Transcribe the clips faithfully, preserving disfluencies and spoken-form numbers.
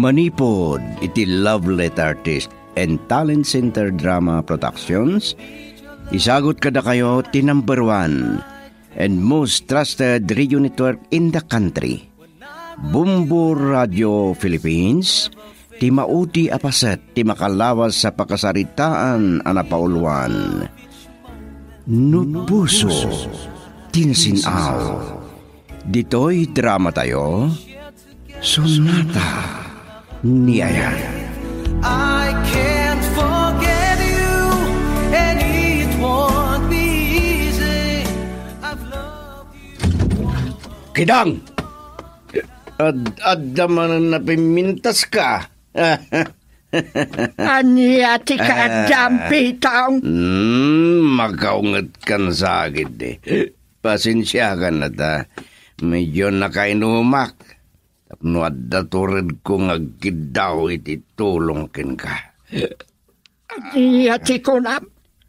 Manipud iti Love Letter Artist and Talent Center Drama Productions, isagut kadakayo ti number one and most trusted radio network in the country, Bombo Radio Philippines, ti maudi a paset ti makalawas a pakasaritaan a napauluan. No puso ti nasin-aw. Ditoy dramatayo, Sonata ni Ayan. I can't forget you, and it won't be easy. I've loved you. Kidang! Ad-, adda manen napimmintas ka. Ania ti kaadam, Pitong? Hmm, makaunget kan sagid, eh. Pasensiakan ta. Medyo nakainumak. Tapno adda turedko nga agkiddaw iti tulong kenka. Ania ti kunam?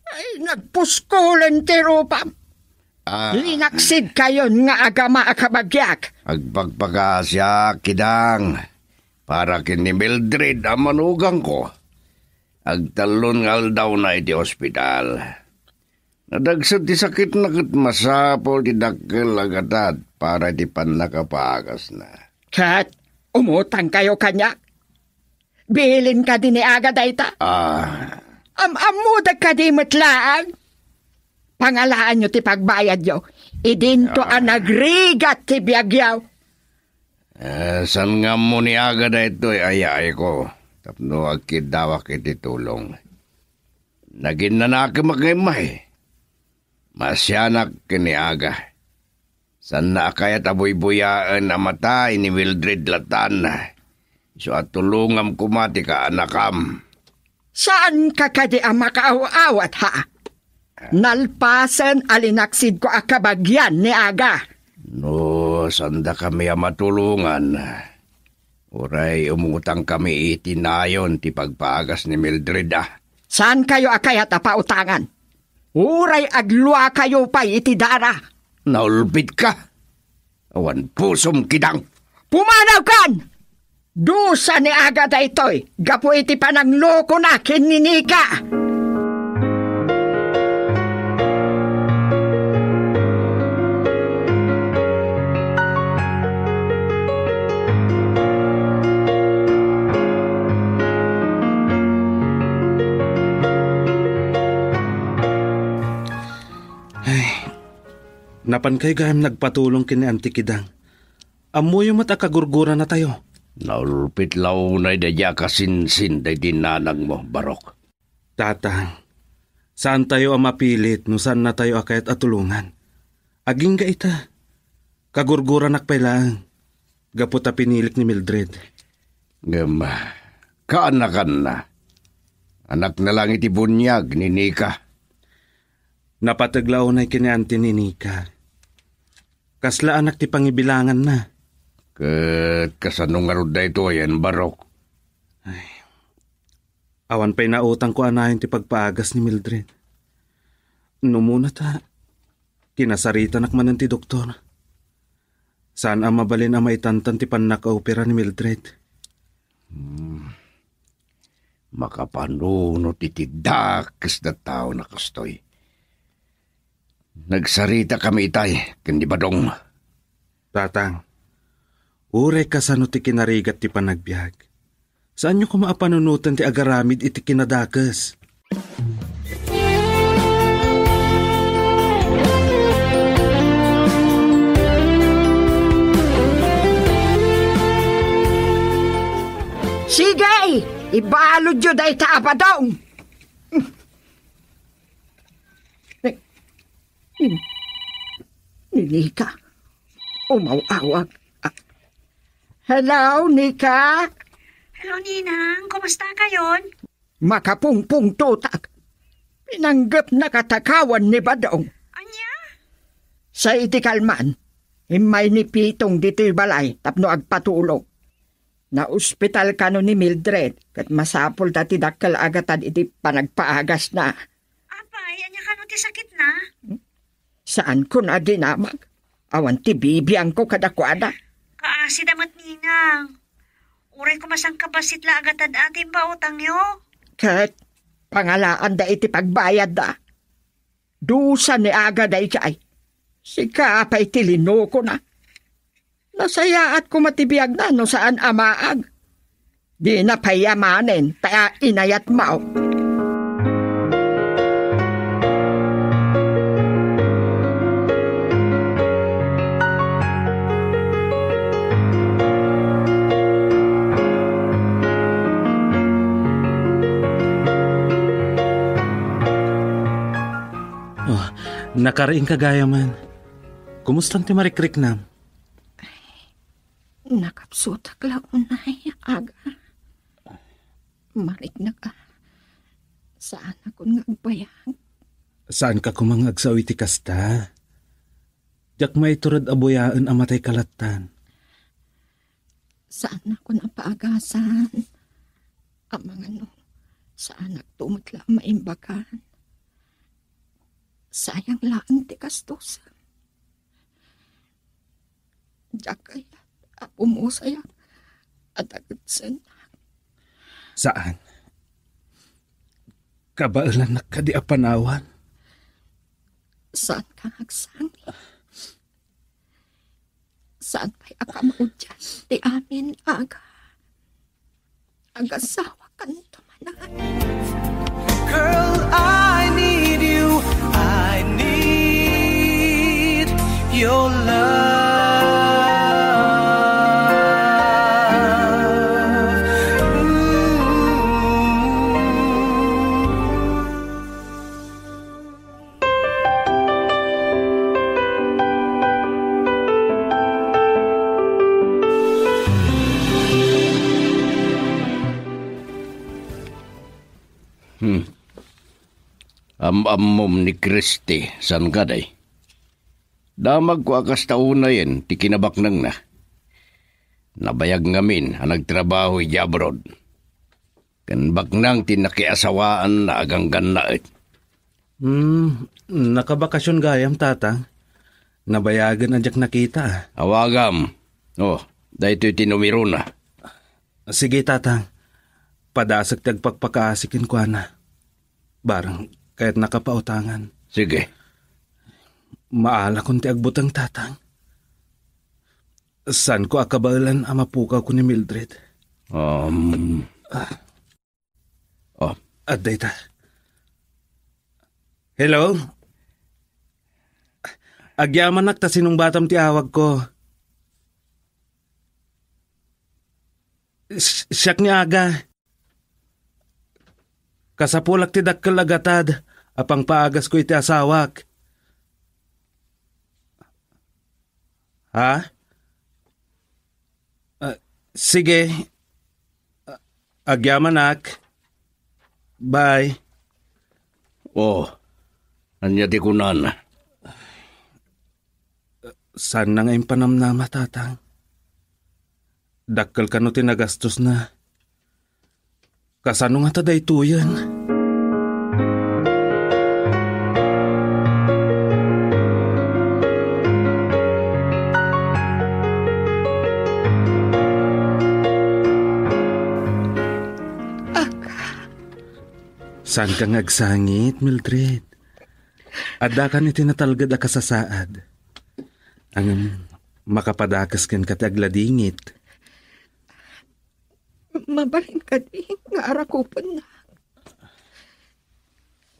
Ay, nagpuskulen ti rupam. Ah. Linaksidkayon nga agama a kabagiak. Agpakpakaasiak, Kidang, para ken ni Mildred a manugangko. Agtallon nga aldawna iti ospital. Nadagset ti sakitna ket masapul ti dakkel a gatad para iti pannakapagasna. Ket umutangkayo kaniak? Bilin kadi ni Aga dayta? Ah. Am-ammodek kadi met laeng? Pangalaanyo ti pagbayadyo. Idinto a Ah. nagrigat ti biagyo. Eh, saan nga ammo ni Aga daytoy a yaayko tapno agkiddawak iti tulong? Naginnanakemak nga immay. Maasianak ken ni Aga. Saanna a kayat a buybuyaen a matay ni Mildred latan. Isu a tulongam koma ti kaanakam. Saanka kadi a makaaw-awat, ha? Nalpasen a linaksidko a kabagian ni Aga. No, saandakami a matulongan, uray umutangkami iti nayon ti pagpagas ni Mildred, a. Saankayo a kayat a pautangan? Uray agluakayo pay iti dara. Naulpitka. Awan pusom, Kidang. Pumanawkan! Dusa ni Aga daytoy gapu iti pananglokona ken ni Nika. Ay, napankayo gayam nagpatulong ken ni Auntie Kidang. Ammoyo met a kagurguranatayo. Naulpit la unay daydi a kasinsin daydi nanangmo, Barok. Tatang, saantayo a mapilit no saannatayo a kayat a tulongan. Agingga ita. Kagurguranak pay laeng, gapu ta pinilik ni Mildred. Ngem, kaanakanna. Anakna laeng iti buniag ni Nika. Napateg la unay ken ni Auntie ni Nika. Kasla anak ti pangibilanganna. Ket kasano ngarud daytoyen, Barok? Ay, awan pay nautangko a nayon ti pagpaagas ni Mildred. No umuna ta, kinasaritanak manen ti doktor. Saan a mabalin a maitantan ti pannakaopera ni Mildred. Hmm. Makapanunot iti dakes da tao na kastoy. Nagsaritakami itay ken ni Badong. Tatang, uray kasano ti kinarigat ti panagbiag, saanyo koma a panunoten ti agaramid iti kinadakes. Sige, ibaludyo dayta a Badong. Ni, ni Nika. Umaw-awag. Ah. Hello, Nika? Hello, Ninang. Kumusta kayon? Makapungpungtotak. Pinanggepnak a takawan ni Badong. Ania? Sa iti kalman, immay ni Pitong ditoy balay tapno agpatulong. Naospital kano ni Mildred, ket masapulda ti dakkel a gatad iti panagpaagasna. Apay, ania kano ti sakitna? Saanko a dinamag. Awan ti bibiangko kadakuada. Kaasida met, Ninang. Uray koma saan ka bassit la agatad-atim ba utangyo? Ket pangalaanda iti pagbayadda. Dusa ni Aga daydiay. Sika pay ti linukona. Nasayaat koma ti biagna no saan a maag. Dina pay amanen ta inayatmo. Oh, nakariingka gayamen. Kumustan ti marikriknam? Nakapsutak la unay, Aga. Mariknak a saanakon nga agbayag. Saanka koma nga agsao iti kasta. Diak maitured a buyaen a matay kalattan. Saannakon a paagasan. Amangan no, saanakto met la a maimbagan. Sayang laeng ti gastosan. Diak kayat a pumusayak a dagitsennak. Saan? Kabaelannak kadi a panawan? Saan ka nga agsangit? Saan pay a kamaudian ti amin, Aga? Agasawakanto manen. Girl, I need you. I need your love. Ooh. Hmm. Am-ammom ni Christy, saan kadi? Damagko a kasta unayen ti kinabaknangna. Nabayag ngamin a nagtrabaho idiay abroad. Ken baknang ti nakiasawaanna a ganggannaet. Hmm, nakabakasyon gayam, Tatang. Nabayagen a diak nakita. Awagam. Oh, daytoy ti numerona. Sige, Tatang. Padasek ti agpakpakaasi kenkuana. Barang kayatnaka pautangan. Sige. Maalakon ti agbuteng, Tatang. Saanko a kabaelan a mapukawko ni Mildred. Um. Ah. Oh. Adda ita. Hello? Agyamanak ta sinungbatam ti awagko. Si-, siak ni Aga. Kasapulak ti dakkel a gatad a pangpaagasko iti asawak. Ha? Ah, sige. Ah, agyamanak. Bye. Oh, ania ti kunana? Saanna nga impanamnama, Tatang. Dakkel kano ti nagastosna. Kasano ngata daytoyen? Aga. Saanka nga agsangit, Mildred? Addakan iti natalged a kasasaad. Ngem makapadakes kenka ti agladingit. Mabalin kadi nga arakupennak?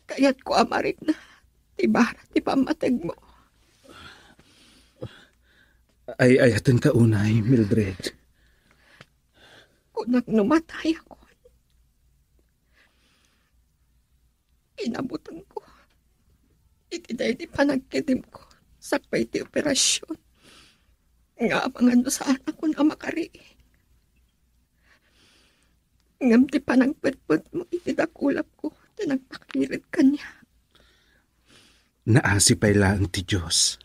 Kayatko a marikna ti bara ti pammategmo. Ay-ayatenka unay, Mildred. Kunak no matayakon. Inabutengko iti daydi panagkidimko sakbay ti operasion nga amangan no saanakon a makariing. Ngem ti panangpedpedmo iti dakulapko ti nagpakired kaniak. Naasi pay laeng ti Dios.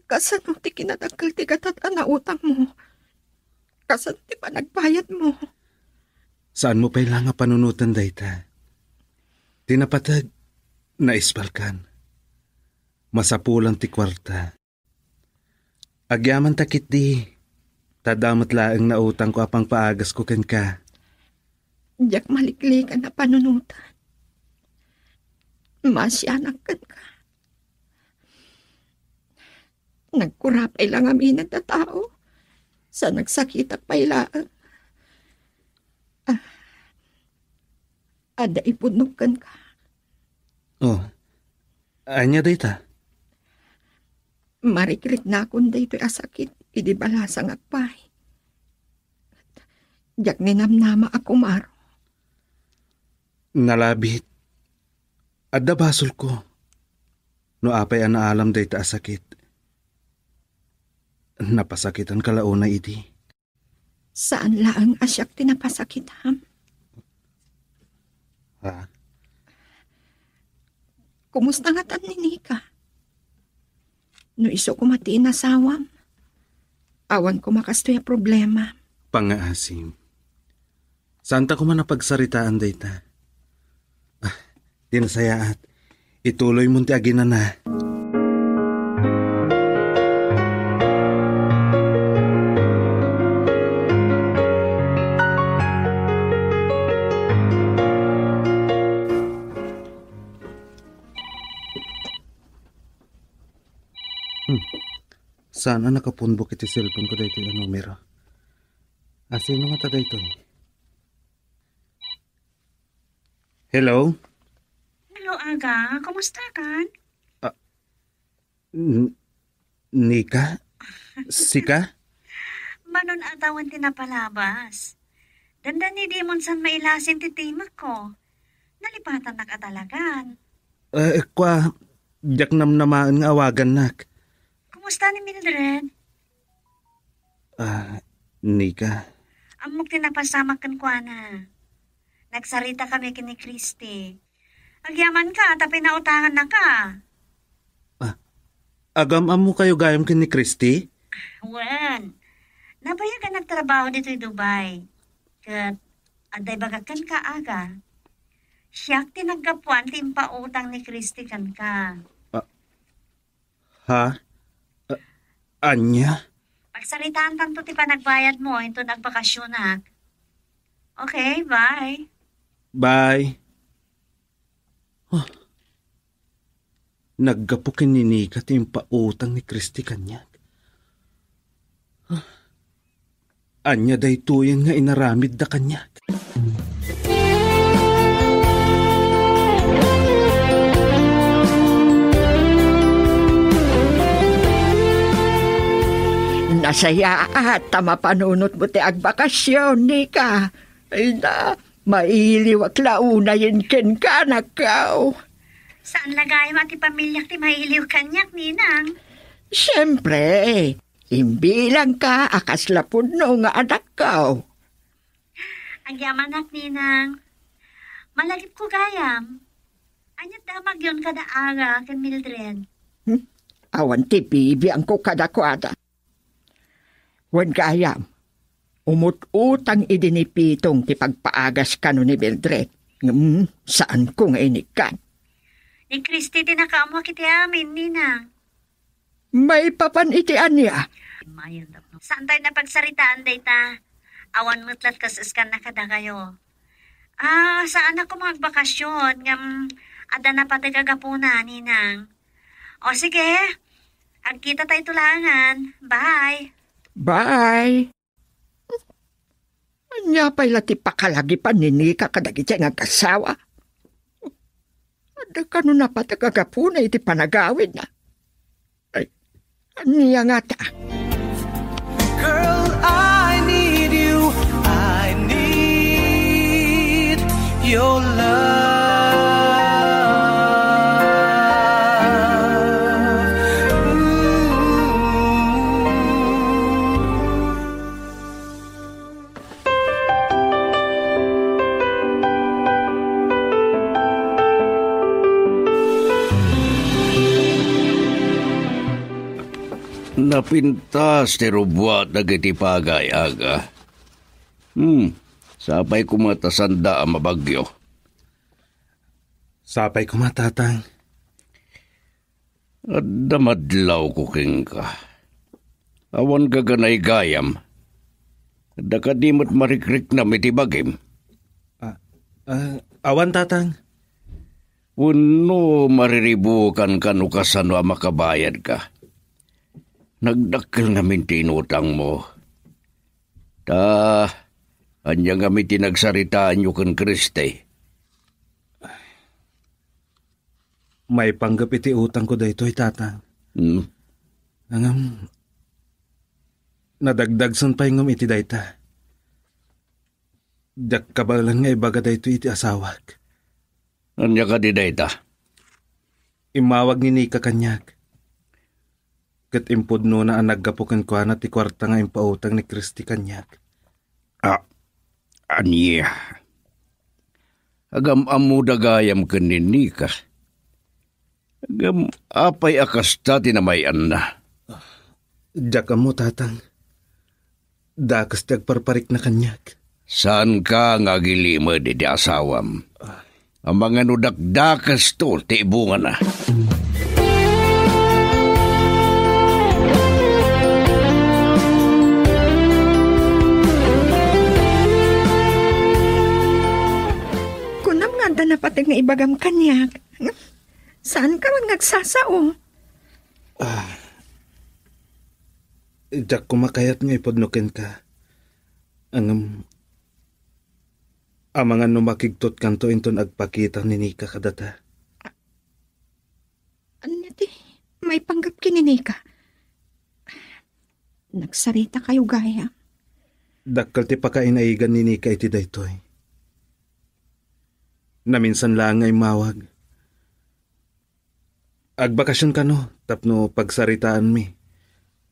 Kasano ti kinadakkel ti gatad a nautangmo? Kasano ti panagbayadmo? Saanmo pay la nga panunoten dayta. Ti napateg, naisbalkan. Masapulan ti kuarta. Agyamanta ketdi, Adda met laeng nautangko a pangpaagasko kenka. Diak maliklikan a panunotan. Maasianak kenka. Nagkurapay la ngamin a tao, sa nagsakitak pay laeng. Ah, adda ipudnok kenka. Oh, ania dayta? Marikriknakon daytoy a sakit idi balasangak pay. Diak ninamnama a kumaro. Nalabit. Adda basolko. No apay a naalam dayta a sakit. Napasakitanka la unay idi. Saan laeng a siak ti napasakitam. Ha? Kumusta ngatan ni Nika? No isu koma ti inasawam, awan koma kastoy a problema. Pangngaasim. Saanta koma a pagsaritaan dayta. Ah, di nasayaat. Ituloymon ti aginana. Hmm. Saan a nakapunbok iti cellphone ko daytoy a numero? A, sino ngata daytoy? Hello? Hello, Aga. Kumusta kan? Ah, n-, Nika? Sika? Manon a tawen ti napalabas. Dandani dimon san mailasin ti timekko. Nalipatannak a talagan. Eh, kua, diak namnamaen nga awagannak. Kumusta ni Mildred? Ah, Nika. Ammok ti napasamak kenkuana. Nagsarita kami ken ni Christy. Agyamanka ta pinautangannaka. Ah, agam-ammokayo gayam ken ni Christy? Wen, nabayag a nagtrabaho ditoy Dubai. Ket adda ibagak kenka, Aga. Siak ti naggapuan ti impautang ni Christy kenka. Ah, Ha? A-, ania? Pagsaritaantanto ti panagbayadmo inton agbakasionak. Okay, bye. Bye. Huh. Naggapu ken ni Nika ti impautang ni Christy kaniak. Huh. Ania daytoyen nga inaramidda kaniak? Nasayaat ta mapanunotmo ti agbakasion, Nika. Ay na, mailiwak la unayen kenka, anakko. Saan la gayam a ti pamiliak ti mailiw kaniak, Ninang? Siempre, imbilangka a kasla pudno nga anakko. Agyamanak, Ninang. Malagipko gayam. Ania't damagyon kada Aga ken Mildred? Hmm? Awan ti bibiangko kadakuada. Wen gayam, umut-utang idi ni Pitong ti pagpaagas kano ni Mildred. Ngem saanko nga inikkan. Ni Christy ti nakaammo iti amin, Ninang. Maipapan iti ania? Saan tayo napagsaritaan dayta? Awan met la't kas-, kas-, iskan na kadakayo. Ah, saan ako magbakasyon, ngem adda napateg a gapuna, Ninang. O sige, agkita tayo tulangan. Bye. Bye. Ania pay la ti pakalagipan ni Nika kadagiti nga agassawa? Adda kano napateg a gapuna iti panagawidna. Ay, ania ngata? Girl, I need you. I need your love. Ooh. Napintas ti rubuat dagiti pagay, Aga. Hmm, sapay koma ta sanda a mabagyo. Sapay koma, Tatang. Adda madlawko kenka. Awan gaganay gayam. Adda kadi met marikriknam iti bagim? Ah, ah, awan, Tatang. Wenno mariribukanka no kasano a makabayadka? Nagdakkel ngamin ti inutangmo. Ta, ania ngamin ti nagsaritaanyo ken Kristi? Maipanggep iti utangko daytoy, Tatang. Hmm? Ngem, nadagdagsen pay ngem iti dayta. Diak kabaelan nga ibaga daytoy iti asawak. Ania kadi dayta? Immawag ni Nika kaniak. Ket impudnona a naggapu kenkuana ti kuarta nga impautang ni Kristi kaniak. Ah, ania? Agam-ammoda gayam ken ni Nika. Ngem apay a kasta ti namay-anna? Diak ammo, Tatang. Dakes ti agparparikna kaniak. Saanka nga agilimed iti asawam? Amangan no dakdakesto ti ibungana. Kunam nga adda napateg nga ibagam kaniak. Saanka man nga agsasao? Ah, diak koma kayat nga ipudno kenka. Ngem, amangan no makigtutkanto inton agpakita ni Nika kadata. Ania ti maipanggep ken ni Nika? Nagsaritakayo gayam. Dakkel ti pakainaigan ni Nika iti daytoy. Naminsan laeng nga immawag. Agbakasyon kano tapno pagsaritaanmi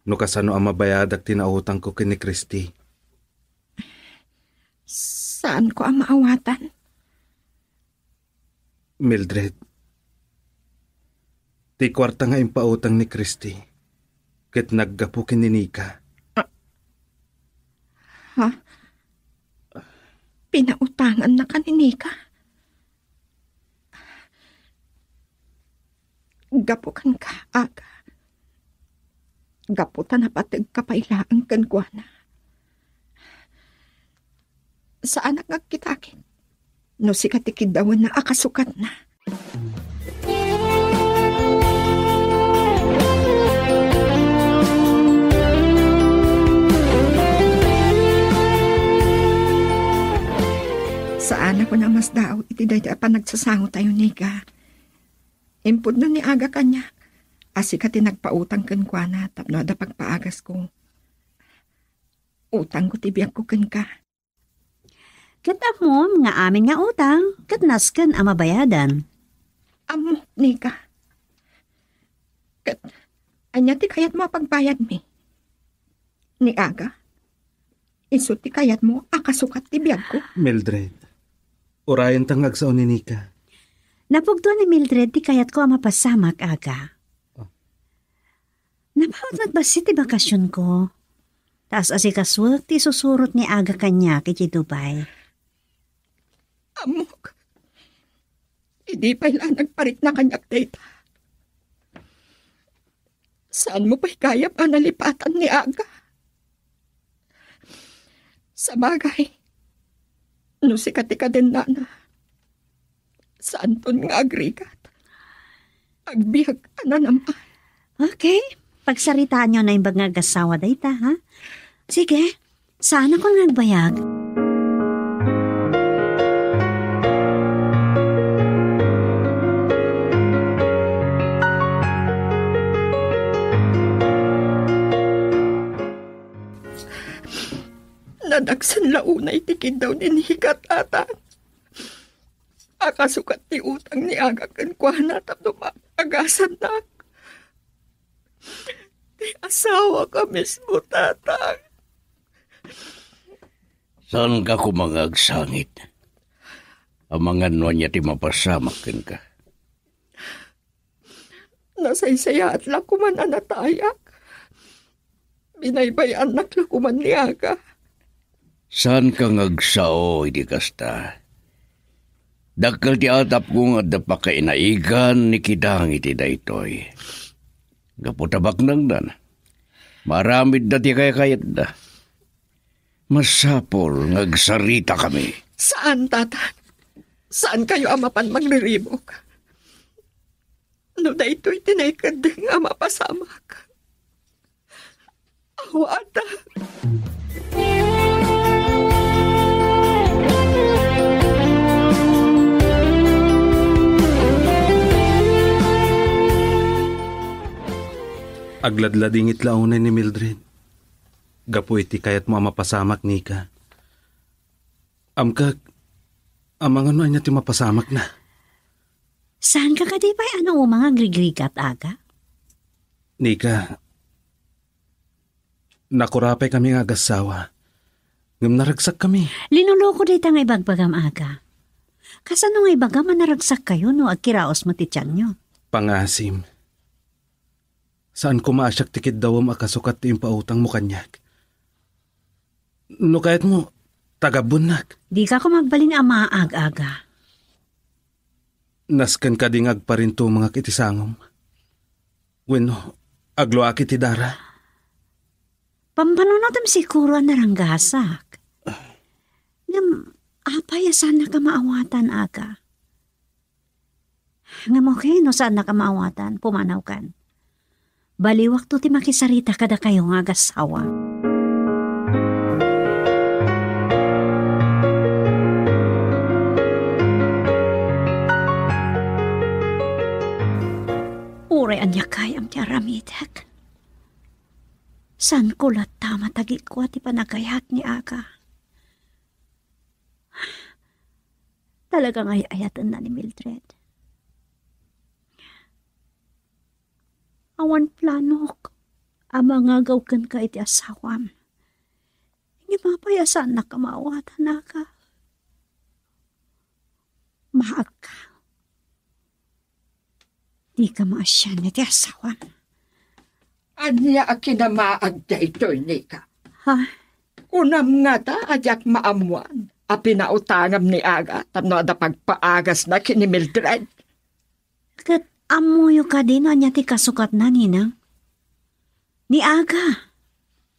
no kasano a mabayadak ti nautangko ken ni Kristi. Saanko a maawatan. Mildred, ti kuarta nga impautang ni Kristi ket naggapu ken ni Nika. Ha? Pinautangannaka ni Nika? Gapu kenka, Aga. Gapu ta napategka pay laeng kenkuana. Saanak nga agkitaket no sika ti kiddawenna a kasukatna. Saanak a masdaaw iti dayta a panagsasangotayo, Nika. Impudno ni Aga kaniak a sika ti nagpautang kenkuana tapno adda pagpaagasko. Utangko ti biagko kenka. Ket ammom nga amin nga utang ket nasken a mabayadan. Ammok, Nika. Ket ania ti kayatmo a pagbayadmi? Ni Aga? Isu ti kayatmo a kasukat ti biagko? Mildred, urayenta nga agsao ni Nika. Napugtoan ni Mildred ti kayatko a mapasamak, Aga. Oh. Napaut met bassit ti bakasionko. Ta as-asikasuek ti isusurot ni Aga kaniak iti Dubai. Ammok, idi pay la nagparikna kaniak dayta, saanmo pay gayam a nalipatan ni Aga? Sabagay, no sika ti kadennana, saanton nga agrigat. Agbiag a nanam-ay. Okay. Pagsaritaanyo naimbag nga agasawa dayta, ha? Sige. Saanakon nga agbayag. Nadaksan la unay ti kiddaw ni Nika, Tatang. A kasukat ti utang ni Aga kenkuana tapno maagasannak. Ti asawak a mismo, Tatang. Saanka koma nga agsangit? Amangan no ania ti mapasamak kenka. Nasaysayaat la koman a natayak. Binaybay-annak la koman ni Aga. Saanka nga agsao iti kasta? Dakkel ti atapko nga adda pakainaigan ni Kidang iti daytoy. Gapu ta baknangdan, maaramidda ti kaykayatda. Masapul nga agsaritakami. Saan, Tata. Saan kayo a mapan mangriribuk? No daytoy ti naikeddeng a mapasamak. Awatak. Agladladingit la unay ni Mildred. Gapu iti kayatmo a mapasamak, Nika. Amkak, amangan no ania ti mapasamakna. Saanka kadi pay a nauma nga agrigrigat, Aga? Nika, nakurapay kami nga agassawa. Ngem naragsak kami. Linuloko dayta nga ibagbagam, Aga. Kasano nga ibagam a naragsak kayo no agkiraos met ti tianyo? Pangasim. Saan koma a siak ti kiddawem a kasukat ti impautangmo kaniak. No kayatmo, tagabbuennak. Dika koma agbalin a maag, Aga. Nasken kadi nga agparintumengak iti sangom? Wenno, agluaak iti dara? Pampanunotem siguro a naranggasak. Ngem, apay a saannak a maawatan, Aga? Ngem okay, no saannak a maawatan, pumanawkan. Baliwakto ti makisarita kadakayo nga agassawa. Uray ania kayam ti aramidek, saanko latta a matagikua ti panagayat ni Aga. Talaga nga ay-ayatenna ni Mildred. Awan planok a mangagaw kenka iti asawam. Ngem apay a saannak a maawatan, Aga? Maagka. Dika maasian iti asawam. Ania a kinamaag daytoy, Nika? Ha? Kunam ngata a diak maammoan a pinautangam ni Aga tapno adda pagpaagasna ken ni Mildred? Ket ammoyo kadi no ania ti kasukatna, Ninang? Ni Aga.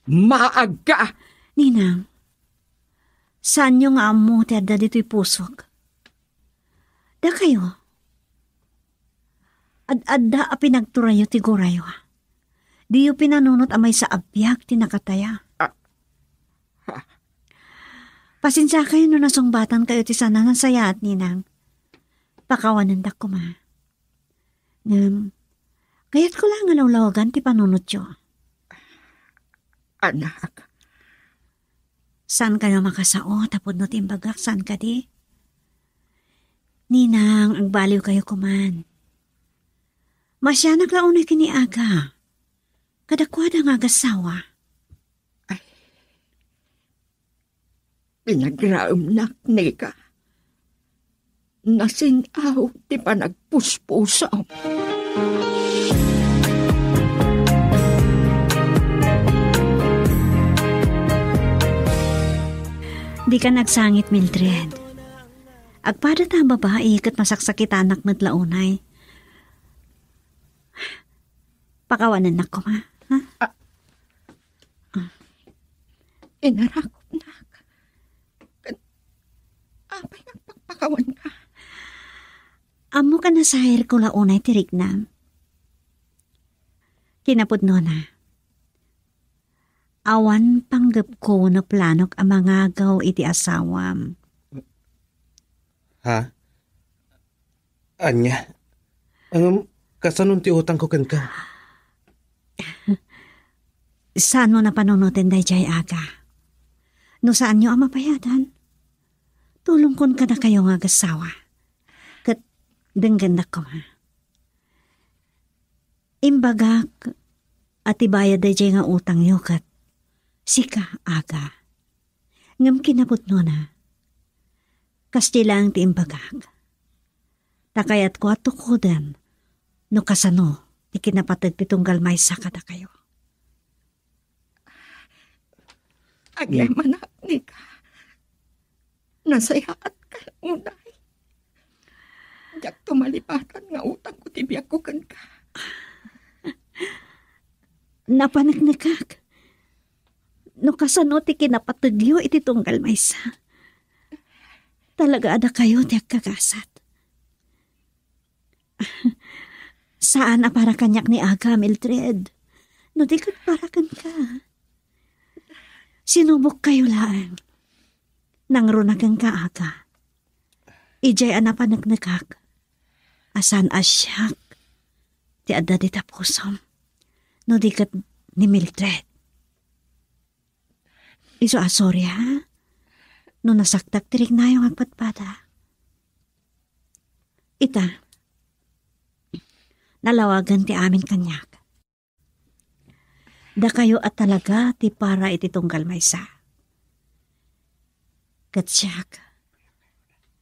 Maagka! Ninang, saanyo nga ammo ti adda ditoy pusok. Dakayo, ad-adda a pinagturayyo ti gurayyo. Diyo pinanunot a maysa a biag ti nakataya. Ah. Ha? Pasensiakayo no nasungbatankayo ti saan a nasayaat, Ninang. Pakawanendak koma. Ngem, kayatko la nga lawlawagan ti panunotyo. Anak. Saankayo makasao ta pudno ti imbagak, saan kadi? Ninang, agbaliwkayo koman. Maasianak la unay ken ni Aga. Kadakuada nga agassawa. Ay. Pinagraemnak, Nika. Nasin-aw ti panagpuspusom. Dika agsangit, Mildred. Agpadata a babai ket masaksakitanak met la unay. Pakawanennak koma, ha? Ah. Ah. Inarakopnak. Ket apay nga agpakpakawanka? Ammoka a nasairko la unay ti riknam. Kinapudnona, awan panggepko wenno planok a mangagaw iti asawam. Ha? Ania? Ngem, kasano ti utangko kenka? Saanmo a panunoten daydiay, Aga. No saanyo a mapayadan, tulongkon kadakayo nga agassawa. Ket denggendak koma. Imbagak a ti bayad daydiay nga utangyo ket sika, Aga. Ngem kinapudnona, kasdiay laeng ti imbagak. Ta kayatko a tukoden no kasano ti kinapateg ti tunggal maysa kadakayo. Agyamanak, Nika. Nasayaatka unay. Diakto malipatan nga utangko ti biagko kenka. Napaneknekak. No kasano ti kinapategyo iti tunggal maysa, talaga a dakayo ti agkagasat. Saan a para kaniak ni Aga, Mildred. No di ket para kenka. Sinubokkayo laeng. Nangruna kenka, Aga. Idiay a napaneknekak, a saan a siak ti adda dita pusom, no di ket ni Mildred. Isu a sorry, ha? No nasaktak ti riknayo nga agpadpada. Ita, nalawagen ti amin kaniak. Dakayo a talaga ti para iti tunggal maysa. Ket siak,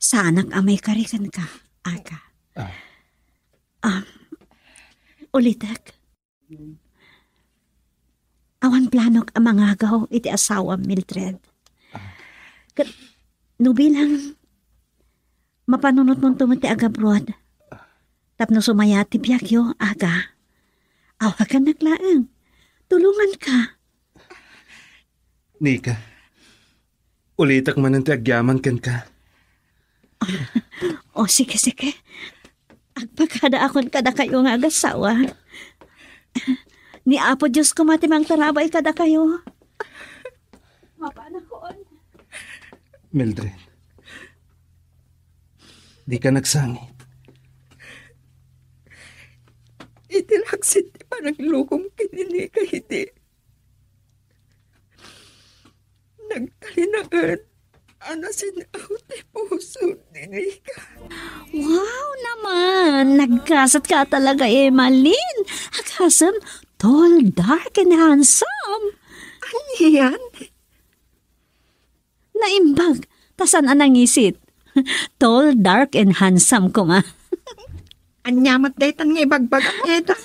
saanak a maikari kenka, Aga. Ah. Um, ulitek. Awan planok a mangagaw iti asawam, Mildred. Ah. Ket no bilang mapanunotmonto met ti agabruad, tapno sumayat ti biagyo, Aga. Awagannak laeng. Tulonganka. Nika, ulitek manen ti agyaman kenka. O, sige, sige. Agpakadaakon kadakayo nga agassawa. Ni Apo Dios koma ti mangtarabay kadakayo. Mapanakon. Mildred, di ka nagsangit. Iti laksit ti panaglukom ken ni Nika idi. Nagtalinaed a nasin-aw ti puso ni Nika. Wow naman! Nagkasatka talaga, Emalin. Agasem, tall, dark, and handsome. Anian? Naimbag, ta saan a nangisit. Tall, dark, and handsome koma. Ania met daytan nga ibagbagam, Eda?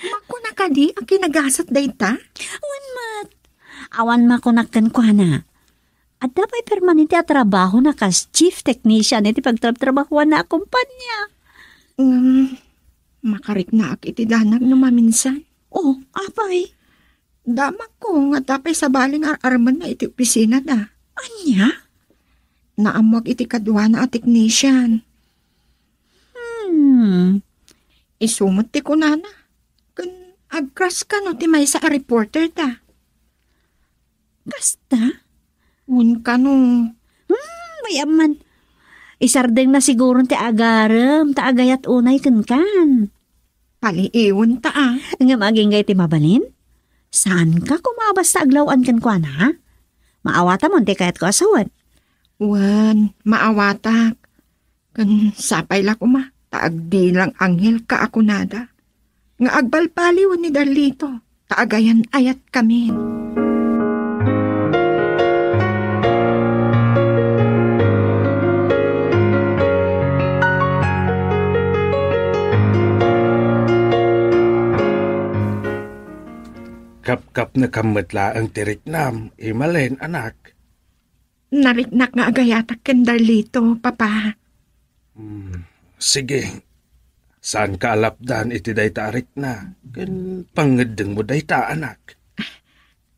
Makuna kadi a kinagasat dayta? Wen met. Awan makunak kenkuana. Adda pay permanente a trabahona kas chief technician iti pagtrabtrabahuanna a kompania. Ngem, makariknaak iti danag no maminsan. Oh, apay? Damakko nga adda pay sabali nga ar-armenna iti opisinada. Ania? Naammoak iti kaduana a technician. Hmm. Isu met ti kunana. Ken agcrush kano ti maysa a reporter da. Kasta? Wen kano. Hmm, mayamman. Isardengna siguron ti agarem, ta agayat unay kenkan. Paliiwenta a. Ngem agingga iti mabalin? Saanka koma a basta aglaw-an kenkuana, ha? Maawatamon ti kayatko a sawen. Wen, maawatak. Ken sapay la koma, ta agdilang anghel ka a kunada. Nga agbalbaliwen ni Darlito, ta agayan-ayat kamin. Kapkapnekam met laeng ti riknam, Emalin, anak. Nariknak nga agayatak ken Darlito, Papa. Hmm, sige. Saanka a lapdan iti dayta a rikna, ken pangngeddengmo dayta, anak.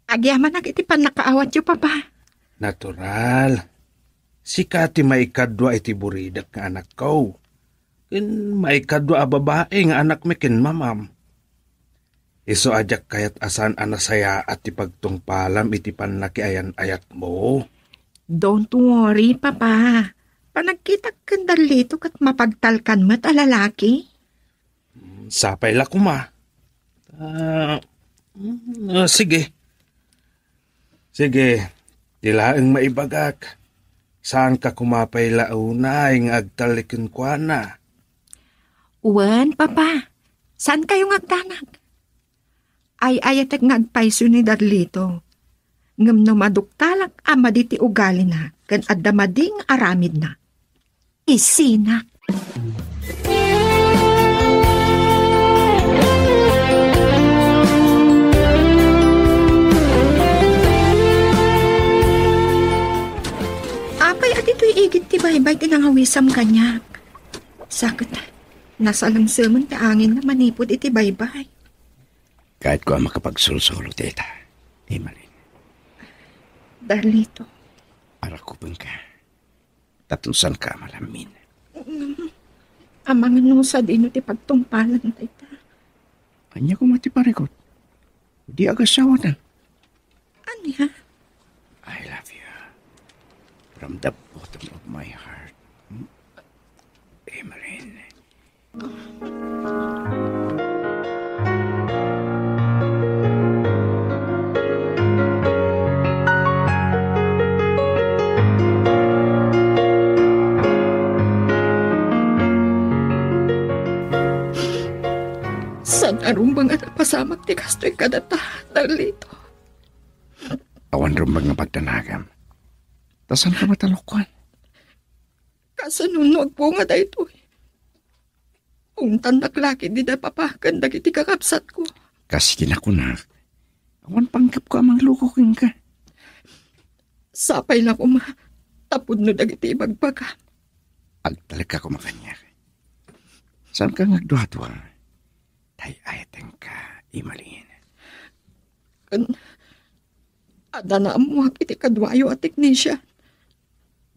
Agyamanak iti pannakaawatyo, Papa. Natural. Sika ti maikadua iti buridek nga anakko. Ken maikadua a babai nga anakmi ken mamam. Isu a diak kayat a saan a nasayaat ti pagtungpalam iti pannakiayan-ayatmo. Don't worry, Papa. Panagkitak ken Darlito ket mapagtalkan met a lalaki. Sapay la koma. Ah, mm, ah, sige. Sige, ti laeng maibagak. Saanka koma pay la unay nga agtalli kenkuana? Wen, Papa. Saankayo nga agdanag? Ay-ayatek nga agpayso ni Darlito. Ngem no maduktalak a madi ti ugalina ken adda madi nga aramidna, isinak. Apay a ditoy igid ti baybay ti nangawisam kaniak? Sakit, nasalemsemen ti anginna manipud iti baybay. Kayatko a makapagsursuro, tita. Emalin. Darlito. Arakupenka. Tapno saanka a malamin. Amangan no sadino ti pagtungpalan dayta. Ania koma ti parikut? Di agasawatan. Ania? I love you. From the bottom of my heart. Hmm? Emeline. Saan a rumbeng a napasamak ti kastoy kadata, Darlito? Awan rumbeng nga pagdanagam. Ta saanka matalukwan? Kasano no agbunga daytoy? Ungtannak la ketdi da Papa ken dagiti kakabsatko. Kas kinakunak, awan panggepko a mangluko kenka. Sapay la koma, ta pudno dagiti ibagbagam. Agtalekka koma kaniak. Saanka nga agduadua? Tay-ayatenka, Emeline. Ken, adda naammoak iti kaduayo a teknisian.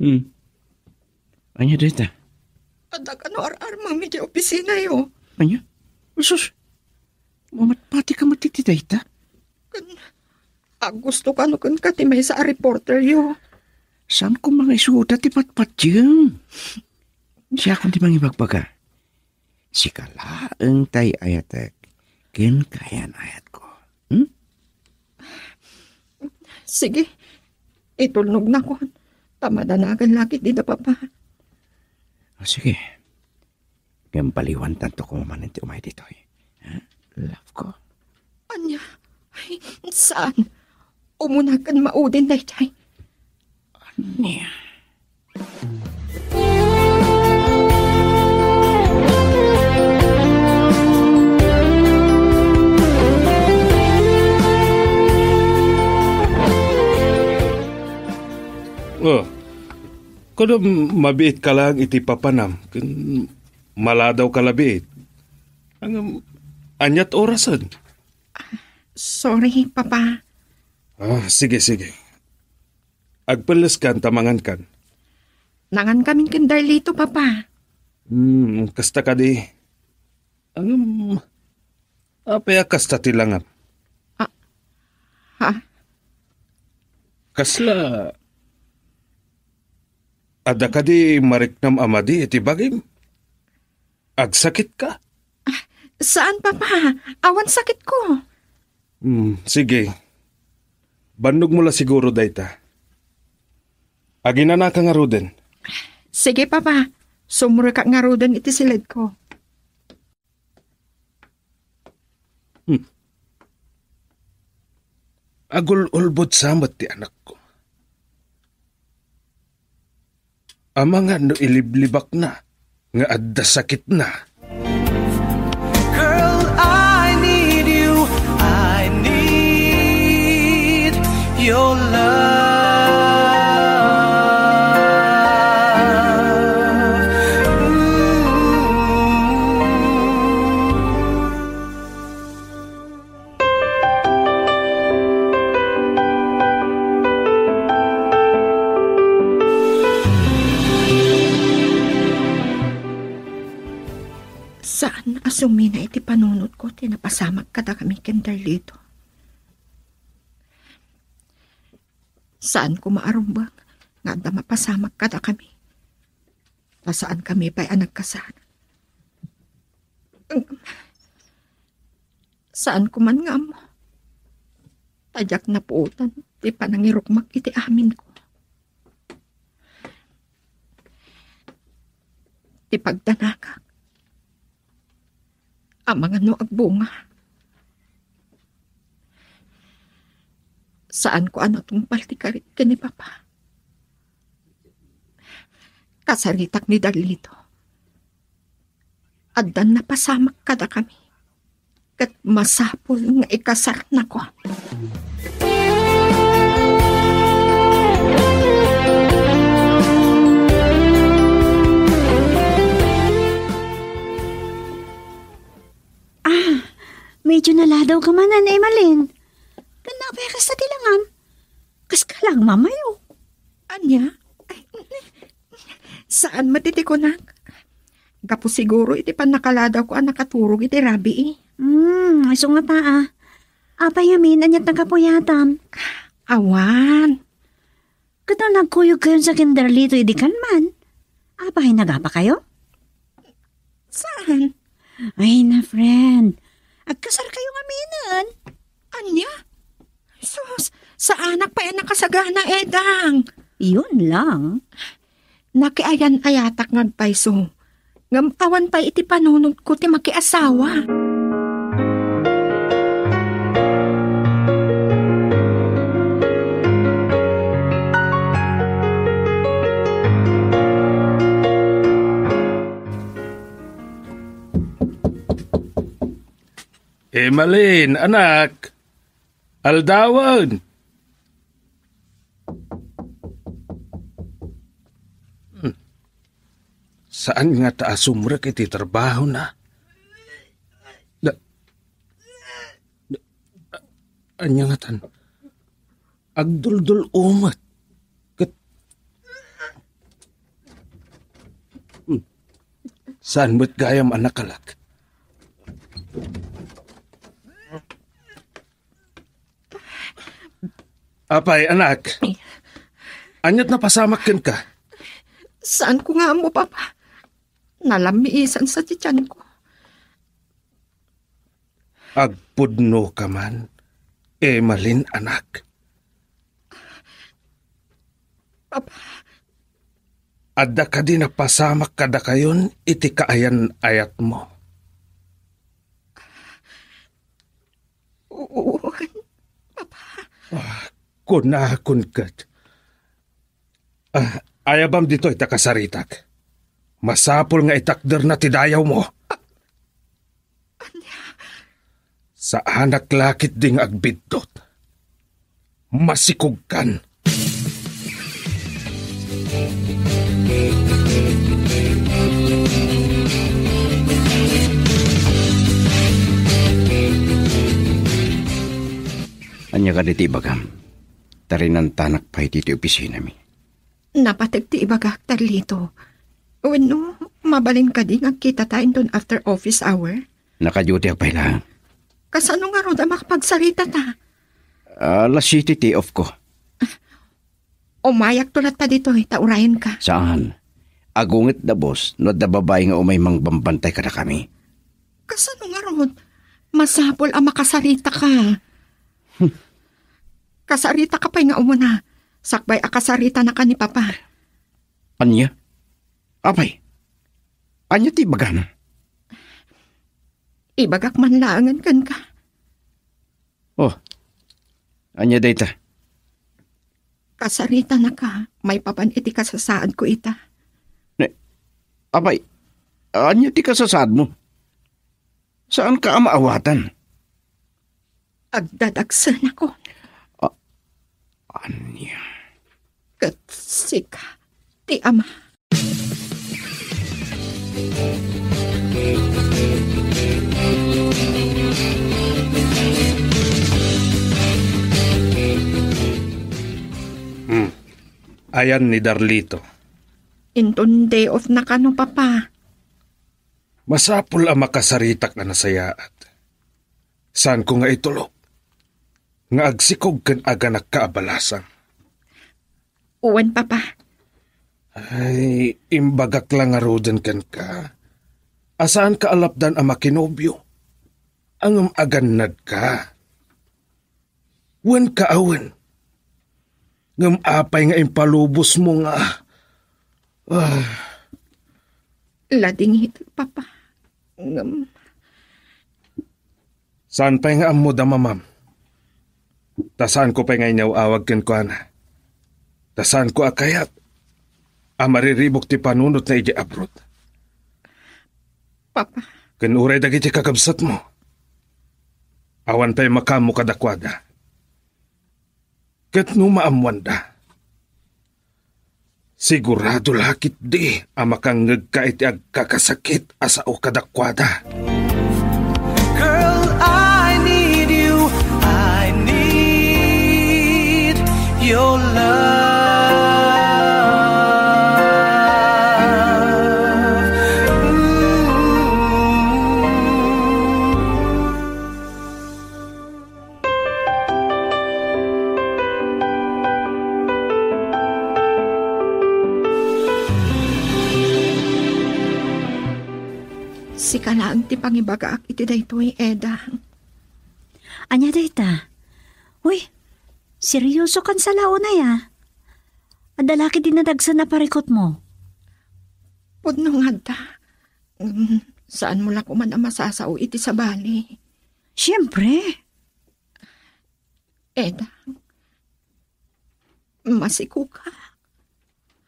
Hmm. Ania dayta? Adda kano ar-armem iti opisinayo. Ania? Sus, mamatpatika met iti dayta? Ken, agusto kano kenka ti maysa a reporteryo. Saan koma nga isuda ti patpatiem? Siakon ti mangibagbaga. Sika laeng tay ayatek ken kaayan-ayatko. Hmm? Sige, itulnognakon, ta madanagan la ketdi da Papa. O, sige. Ngem baliwantanto koma manen ti umay ditoy. Ha? Love ko. Ania? Ay, saan? Umuna ken maudin daydiay. Ania? Oh, kuno mabiitka laeng iti papanam, ken maladawka la biit. Ngem, aniat orasen? Sorry, Papa. Ah, sige, sige. Agpelleskan ta mangankan. Nangankamin ken Darlito, Papa. Hmm, kasta kadi. Ngem, apay a kasta ti langam? Ah, ha? Kasla, adda kadi mariknam a madi iti bagim? Agsakitka? Ah, saan, Papa. Awan sakitko. Hmm, sige. Bannogmo la siguro dayta. Aginanaka ngaruden. Sige, Papa. Sumrekak ngaruden iti siledko. Hmm. Agul-ulbod sa met ti anakko. Amangan no iliblibakna nga adda sakitna. Girl, I need you. I need your love. Ooh. Saan a sumina iti panunotko ti napasamak kadakami ken Darlito. Saan koma a rumbeng nga adda mapasamak kadakami. Ta saankami pay a nagkasar. Saan ko man nga ammo. Ta diak napuotan ti panangirukmak iti aminko. Ti pagdanagak. Amangan no agbunga. Saan ko a natungpal ti karit ken ni Papa. Kasaritak ni Darlito. Addan napasamak kadakami. Ket masapul nga ikasarnakon. Ah, medyo naladaw ka man, Nanay Emeline. Ken apay a kasta ti langam? Kas ka lang, Mamay, oh. Ania? Ay, saan met iti kunak? Gapu siguro iti pannakaladawko a nakaturog iti rabii. Hmm, isu nga ta, ah. Apay amin, aniat nakapuyatam? Awan. Ket no nagkuyogkayon sa ken Darlito idi kan man? Apay, nagapakayo? Saan? Ay na, friend. Agkasar kayo ngaminen. Ania? Sus, saanak pay a nakasagana, Edang. Yun lang. Nakiayan-ayatak nga agpayso. Ngem awan pay iti panunotko ti makiasawa. Emalin, anak. Aldawen. Hmm. Saan ngata a sumrek iti trabahona? Da, da, ania ngatan? Agduldul-o met. Ket, hmm, saan met gayam a nakalak? Apay, anak? Aniat napasamak kenka? Saanko nga ammo, Papa. Nalammiisan sa ti tianko. Agpudno ka man, Emalin, anak. Papa. Adda kadi napasamak kadakayon iti kaayan-ayatmo? Wen, Papa. Ah, kunakon ket. Ah, ayabam ditoy ta kasaritak. Masapul nga itakderna ti dayawmo. Ania? Saanak la ketdi nga agbiddut. Masikogkan. Ania kadi ti ibagam? Tarinantanak pay ditoy opisinami. Napateg ti ibagak, Darlito. Wenno, mabalin kadi nga agkitata inton after office hour? Naka-duty-ak pay laeng. Kasano ngarud a makapagsaritata? Ah, alas siyete ti off ko. Umayakto latta ditoy, ta urayenka. Saan? Agungetda, boss, no adda babai nga umay mangbambantay kadakami. Kasano ngarud? Masapul a makasaritaka. Hmm. Kasaritaka pay nga umuna, sakbay a kasaritanaka ni Papa. Ania? Apay, ania ti ibagam? Ibagak man laengen kenka. Oh, ania dayta? Kasaritanaka maipapan iti kasasaadko ita. Ne, apay, ania ti kasasaadmo? Saanka a maawatan? Agdadagsenakon. A-, ania? Ket sika ti ama. Hmm. Ayan ni Darlito. Inton day off na kano, Papa? Masapul a makasaritak a nasayaat. Saanko nga itulok nga agsikog ken aganakka a balasang. Wen, Papa. Ay, imbagak la ngaruden kenka a saanka a lapdan a makinobio, ngem agannadka. Wen ka awen. Ngem apay nga impalubosmo nga, ah. Ladingit, Papa. Ngem saan pay nga ammo da mamam? Ta saanko pay nga inyaw-awag kenkuana. Ta saanko a kayat a mariribuk ti panunotna idiay abroad. Papa. Ken uray dagiti kakabsatmo. Awan pay makaammo kadakuada. Ket no maammoanda, sigurado la ketdi a makangngegka iti agkakasakit a sao kadakuada. Girl, I need you. I need you. Your love. Sika laeng ti pangibagaak iti daytoy, Eda. Ania dayta? Uy, serioso kan sa launay, a. Adda la ketdi nadagsen a parikutmo? Pudno nga adda. Ngem saanmo la koman a masasao iti sabali. Siempre. Eda, masikoka.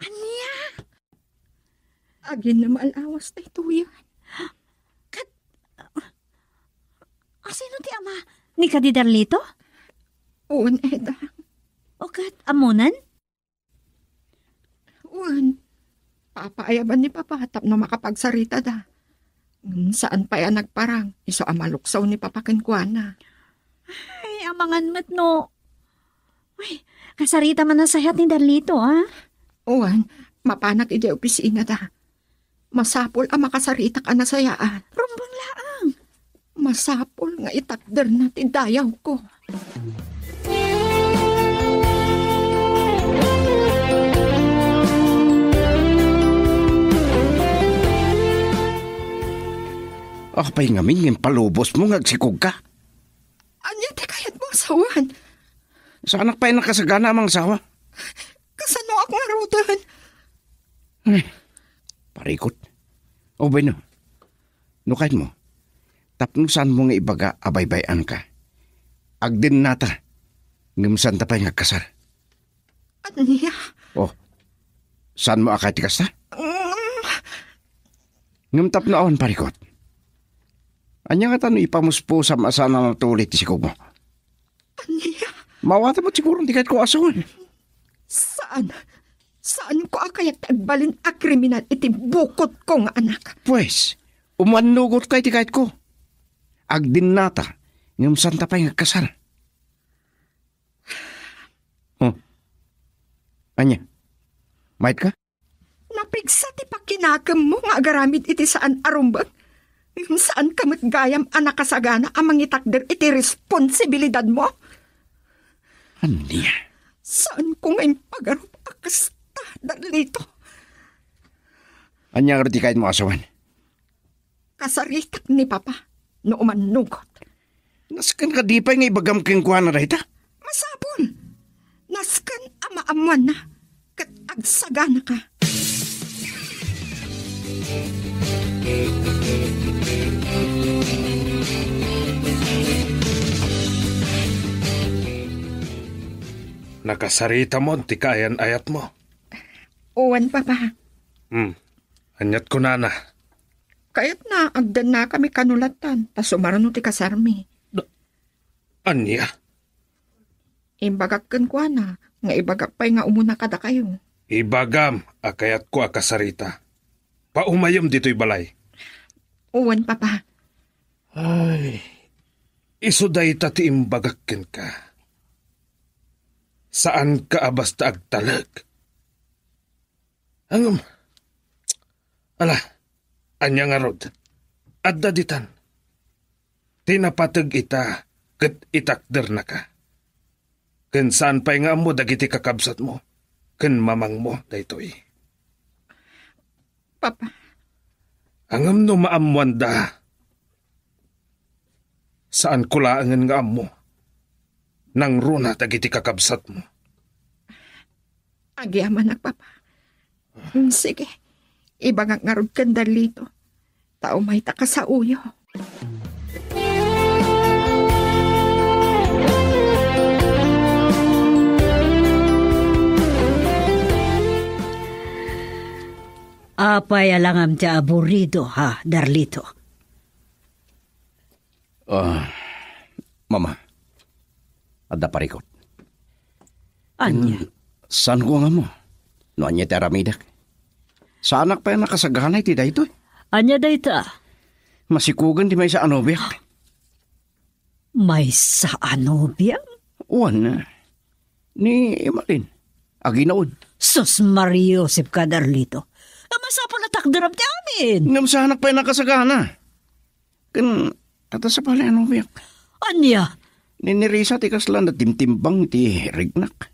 Ania? Agin na maalawas daytoyen. Ket, asino ti ama? Ni kadi Darlito? Wen, Eda. O ket, ammonen? Wen, papaayaban ni Papa tapno makapagsaritada. Ngem saan pay a nagparang, isu a maluksaw ni Papa kenkuana. Ay, amangan met no. Uy, kasarita man a sayaat ni Darlito, a? Wen, mapanak idiay opisinada. Masapul a makasaritak a nasayaat. Rumbeng laeng. Masapul nga itakderna ti dayawko. Apay ngamin nga impalubosmo nga agsikogka? Ania ti kayatmo a sawen? Saanak pay nakasagana a mangasawa. Kasanoak ngaruden? Eh, parikut. O bueno, no kayatmo, tapno saanmo nga ibaga a baybay-anka. Agdennata, ngem saanta pay nga agkasar. Ania? Oh, saanmo a kayat ti kasta? Mm. Ngem tapno awan parikut. Ania ngata no ipamusposam a saan a natuli ti sikogmo? Ania? Maawatem met siguro ti kayatko a sawen. Saan. Saanko a kayat ti agbalin a kriminal iti bukotko nga anak. Pues, umannugotka iti kayatko. Agdennata, ngem saanta pay nga agkasar. Oh. Ania? Mayat ka? Napigsa ti pakinakemmo nga agaramid iti saan a rumbeng. Ngem saanka met gayam a nakasagana a mangitakder iti responsibilidadmo. Ania? Saanko nga impagarup a kasta, Darlito. Ania ngarud ti kayatmo a sawen? Kasaritak ni Papa no umannugot. Nasken kadi pay nga ibagam kenkuana dayta? Masapul. Nasken a maammoanna ket agsaganaka. Nakasaritamon ti kaayan-ayatmo? Wen, Papa. Hmm. Aniat kunana? Kayatna, agdennakami kano lattan, ta sumarno ti kasarmi. Da-, ania? Imbagak kenkuana nga ibagak pay nga umuna kadakayo. Ibagam a kayatko a kasarita. Paumayem ditoy balay. Wen, Papa. Ay, isu dayta ti imbagak kenka. Saanka a basta agtalek. Ngem, ala, ania ngarud? Adda ditan. Ti napateg ita ket itakdernaka. Ken saan pay nga ammo dagiti kakabsatmo ken mamangmo daytoy. Papa. Ngem no maammoanda, saanko laengen nga ammo. Nangruna dagiti kakabsatmo. Agyamanak, Papa. Mm, sige. Ibagak ngarud ken Darlito. Ta umayta kasaoyo. Apay a langam ti aburido, ha, Darlito? Ah, Mama, adda parikut. Ania? Hmm, saanko nga ammo no ania ti aramidek. Saanak pay a nakasagana iti daytoy. Ania dayta? Masikogen ti maysa a nobiak. Maysa a nobiam? Wen. Ni Emalin, aginaon. Sus, Maria Josep ka, Darlito. Masapul a takderam ti amin. Ngem saanak pay nakasagana. Ken, ata sa pala, ano, biak? Ania? Ninirisa ti kasla natimtimbang ti regnak.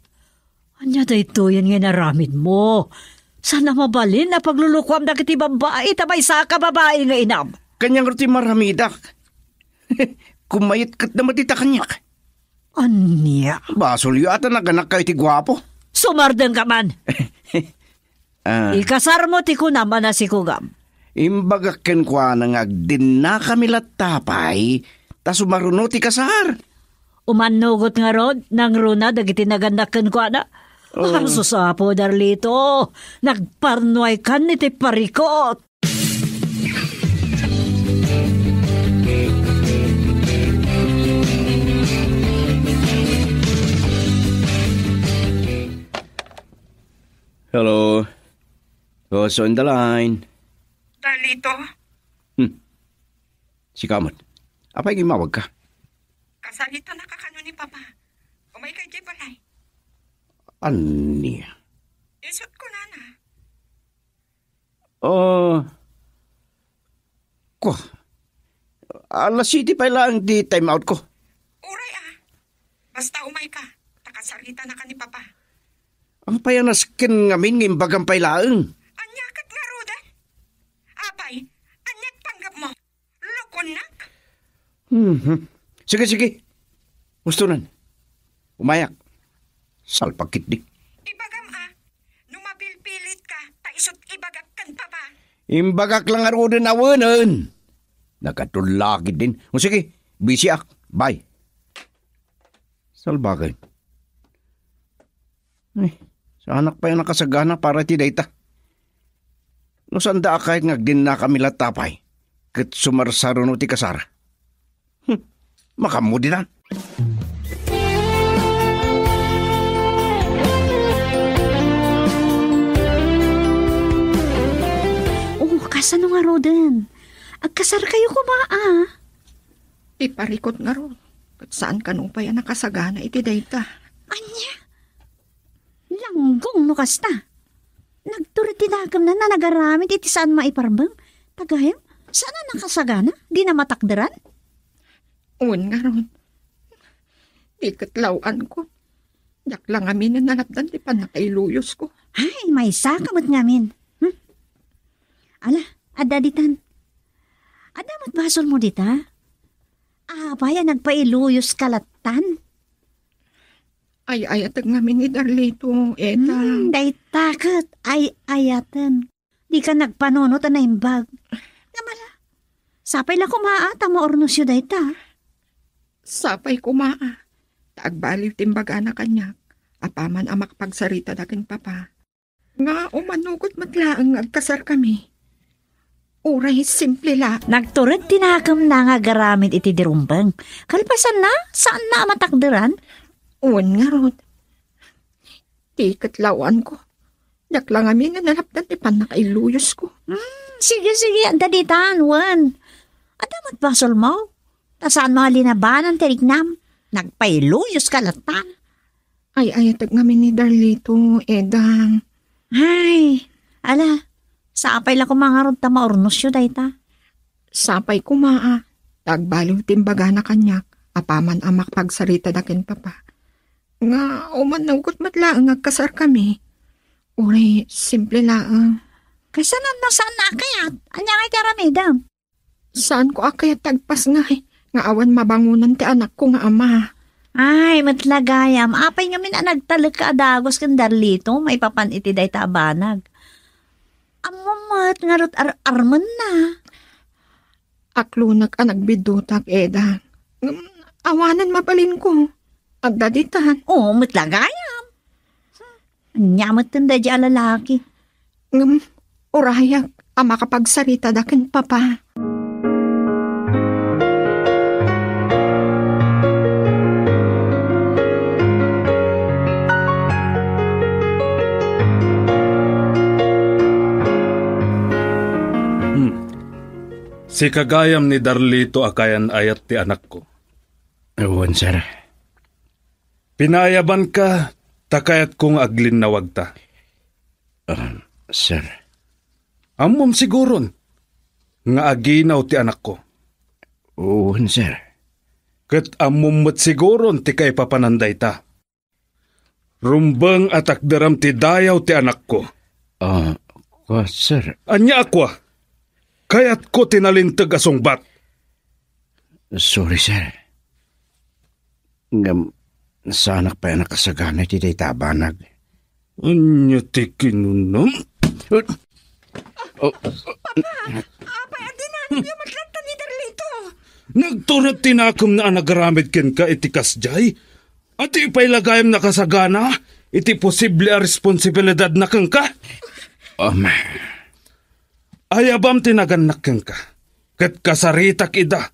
Ania daytoyen nga inaramidmo? Saan a mabalin a paglulukuam dagiti babbai ta maysa ka babai nga inam? Kaniak ti maramidak. Kumayat ket namatita kaniak. Ania? Basolyo ata naganak kayo ti guapo. Sumardeng ka man. Ah. Ikasarmo ti kunam a nasikugam. Imbagak kenkuana nga agdinnakami latta pay, ta sumaruno ti kasar. Umannugot ngarud, nangruna dagiti nagannak kenkuana. Oh. Ah, sus, Apo Darlito, nagparnuaykan iti parikot. Hello. Who's on the line? Darlito? Hmm. Sika met. Apay nga immawag ka? Kasarita na ka kano ni Papa. Umay ka idiay balay. Ania? Isut ko, nana. Oh. Ko. Alas siete pay laeng ti time out ko. Uray, ah. Basta umay ka. Nakasarita na ka ni Papa. Apay a nasken ngamin nga imbagam pay laeng? Ania ket ngaruden? Apay, ania ti panggepmo? Lukonnak? Mhm. Sige, sige. Gusto nan. Umayak. Salpag kitdi. Ibagam, ah, no mapilpilit ka, ta isut ibagak ken Papa. Imbagak lang ngaruden a wenen. Nagkatulakid din. O sige, busy ak. Bye. Salbagay. Ay, saanak pay a nakasagana para iti dayta. No sanda a kayat nga agdinnakami latta pay, ket sumarsaruno ti kasar. Hmm, makammo ditan. Oh, kasano ngaruden? Agkasar kayo koma, ah. Ti parikot ngarud, ket saan kano pay a nakasagana iti dayta. Ania? Langgong no kasta. Nagtured ti nakemna a nagaramid iti saan maiparbeng. Tagayam, saan a nakasagana? Dina matakderan? Wen ngarud. Di ket law-anko. Diak la ngamin a nalapdan ti pannakailuyosko. Ay, maysa ka met ngamin. Hmm? Ala, adda ditan. Adda met basolmo dita? Apay a nagpailuyos ka lattan? Ay-ayatek ngamin ni Darlito, Eda. Hmm, dayta ket ay-ayaten. Dika nagpanunot a naimbag. Ngem ala, sapay la koma a ta maurnosyo dayta. Sapay koma a ta agbaliw ti imbagana kaniak apaman a makapagsarita da ken Papa. Nga umanugot met laeng nga agkasarkami. Uray simple la. Nagtured ti nakemna nga agaramid iti dirumbeng. Kalpasanna, saanna a matakderan? Wen ngarud. Ti ket law-anko. Diak la ngamin a nalapdan ti pannakailuyosko. Hmm, sige, sige, adda ditan, wen. Adda met basolmo. Ta saanmo a linabanan ti riknam. Nagpailuyoska lattan. Ay-ayatek ngamin ni Darlito, Eda. Ay, ala, sapay la koma ngarud ta maurnosyo dayta. Sapay koma a ta agbaliw ti imbagana kaniak apaman a makapagsarita da ken Papa. Nga umanugot met laeng nga agkasarkami. Uray, simple laeng. Kasano no saanna a kayat? Ania ngay ti aramidem? Saanko a kayat ti agpasngay nga awan mabangonan ti anakko nga ama. Ay, met la gayam, apay ngamin a nagtalekka a dagus ken Darlito maipapan iti dayta a banag? Ammom met ngarud ar-armenna. Aklonek a nagbiddutak, Eda. Ngem awanen mabalinko. Adda ditan. Oo, met la gayam. Ania met daydiay a lalaki? Ngem urayak a makapagsarita da ken Papa. Hmm. Sika gayam ni Darlito a kayan-ayat ti anakko. Wen, sir. Pinaayabanka Ta kayatko nga aglinnawagta. Ah, sir. Ammom siguron nga aginaw ti anakko. Wen, sir. Ket ammom met siguron ti kaipapanan dayta. Rumbeng a takderam ti dayaw ti anakko. Ah, kua, sir. Ania a kua? Kayatko ti nalinteg a sungbat. Sorry, sir. Ngem, saanak pay a nakasagana iti dayta a banag. Ania ti kinunam? Oh, Apay, adda naanyo met latta ni Darlito? Nagtured ti nakemna a nagaramid kenka iti kasdiay? Ania pay la gayam nakasagana iti posible a responsibilidadna kenka? Um, Ayabam ti nagannak kenka, ket kasaritak ida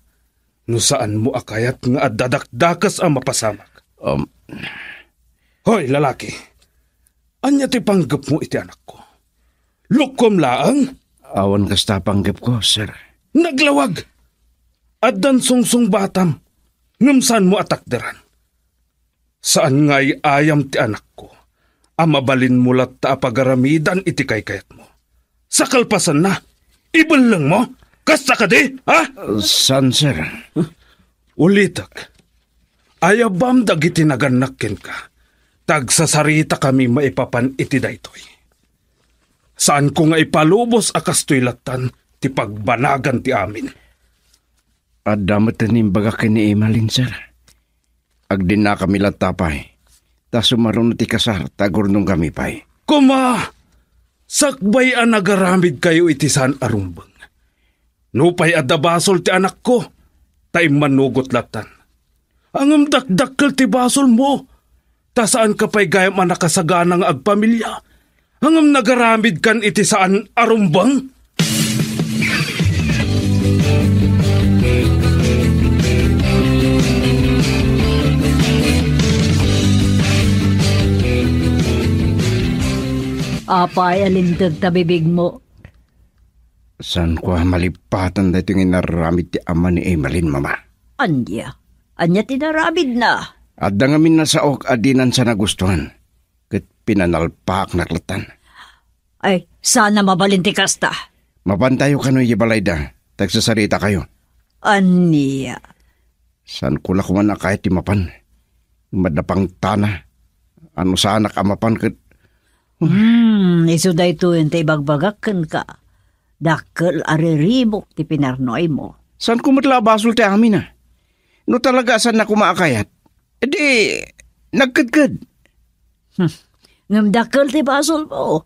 no saanmo a kayat nga adda dakdakes a mapasamak. Um, Hoy, lalaki! Ania ti panggepmo iti anakko? Lukkom laeng? Awan kasta panggepko, sir. Naglawag! Addan sungsungbatam, ngem saanmo a takderan. Saan nga ay-ayam ti anakko a mabalinmo latta a pagaramidan iti kaykayatmo. Sa kalpasanna, ibellengmo? Kasta kadi, ha? Saan, sir? Ulitek, ayabam dagiti nagannak kenka, ta agsasaritakami maipapan iti daytoy. Saanko nga ipalubos a kastoy lattan ti pagbanagan ti amin. Adda met ti imbagak ken ni Emalin, sir. Agdinnakami latta pay, ta sumaruno ti kasar ta agurnongkami pay. Koma, sakbay a nagaramidkayo iti saan a rumbeng. Nupay adda basol ti anakko, ta immanugot lattan. Ngem dakdakkel ti basolmo, ta saanka pay gayam a nakasagana nga agpamilia, ngem nagaramidkan iti saan a rumbeng? Apay a linteg ta bibigmo? Saanko a malipatan daytoy nga inaramid ti ama ni Emalin, Mama. Ania? Ania ti inaramidna? Adda ngamin a saok a dinan sa nagustuan, ket pinanalpaaknak lattan. Ay, saan a mabalin ti kasta. Mapantayo kano idiay balayda, ta agsasaritakayo. Ania? Saanko la koma a kayat ti mapan. Madapangtana. Ano saanak a mapan ket Hmm, isu daytoyen ti ibagbagak kenka. Dakkel a riribuk ti pinarnuaymo. Saanko met la a basol ti amin, a? No talaga a saanna koma a kayat, idi nagkedked. Hmm. Ngem dakkel ti basolmo.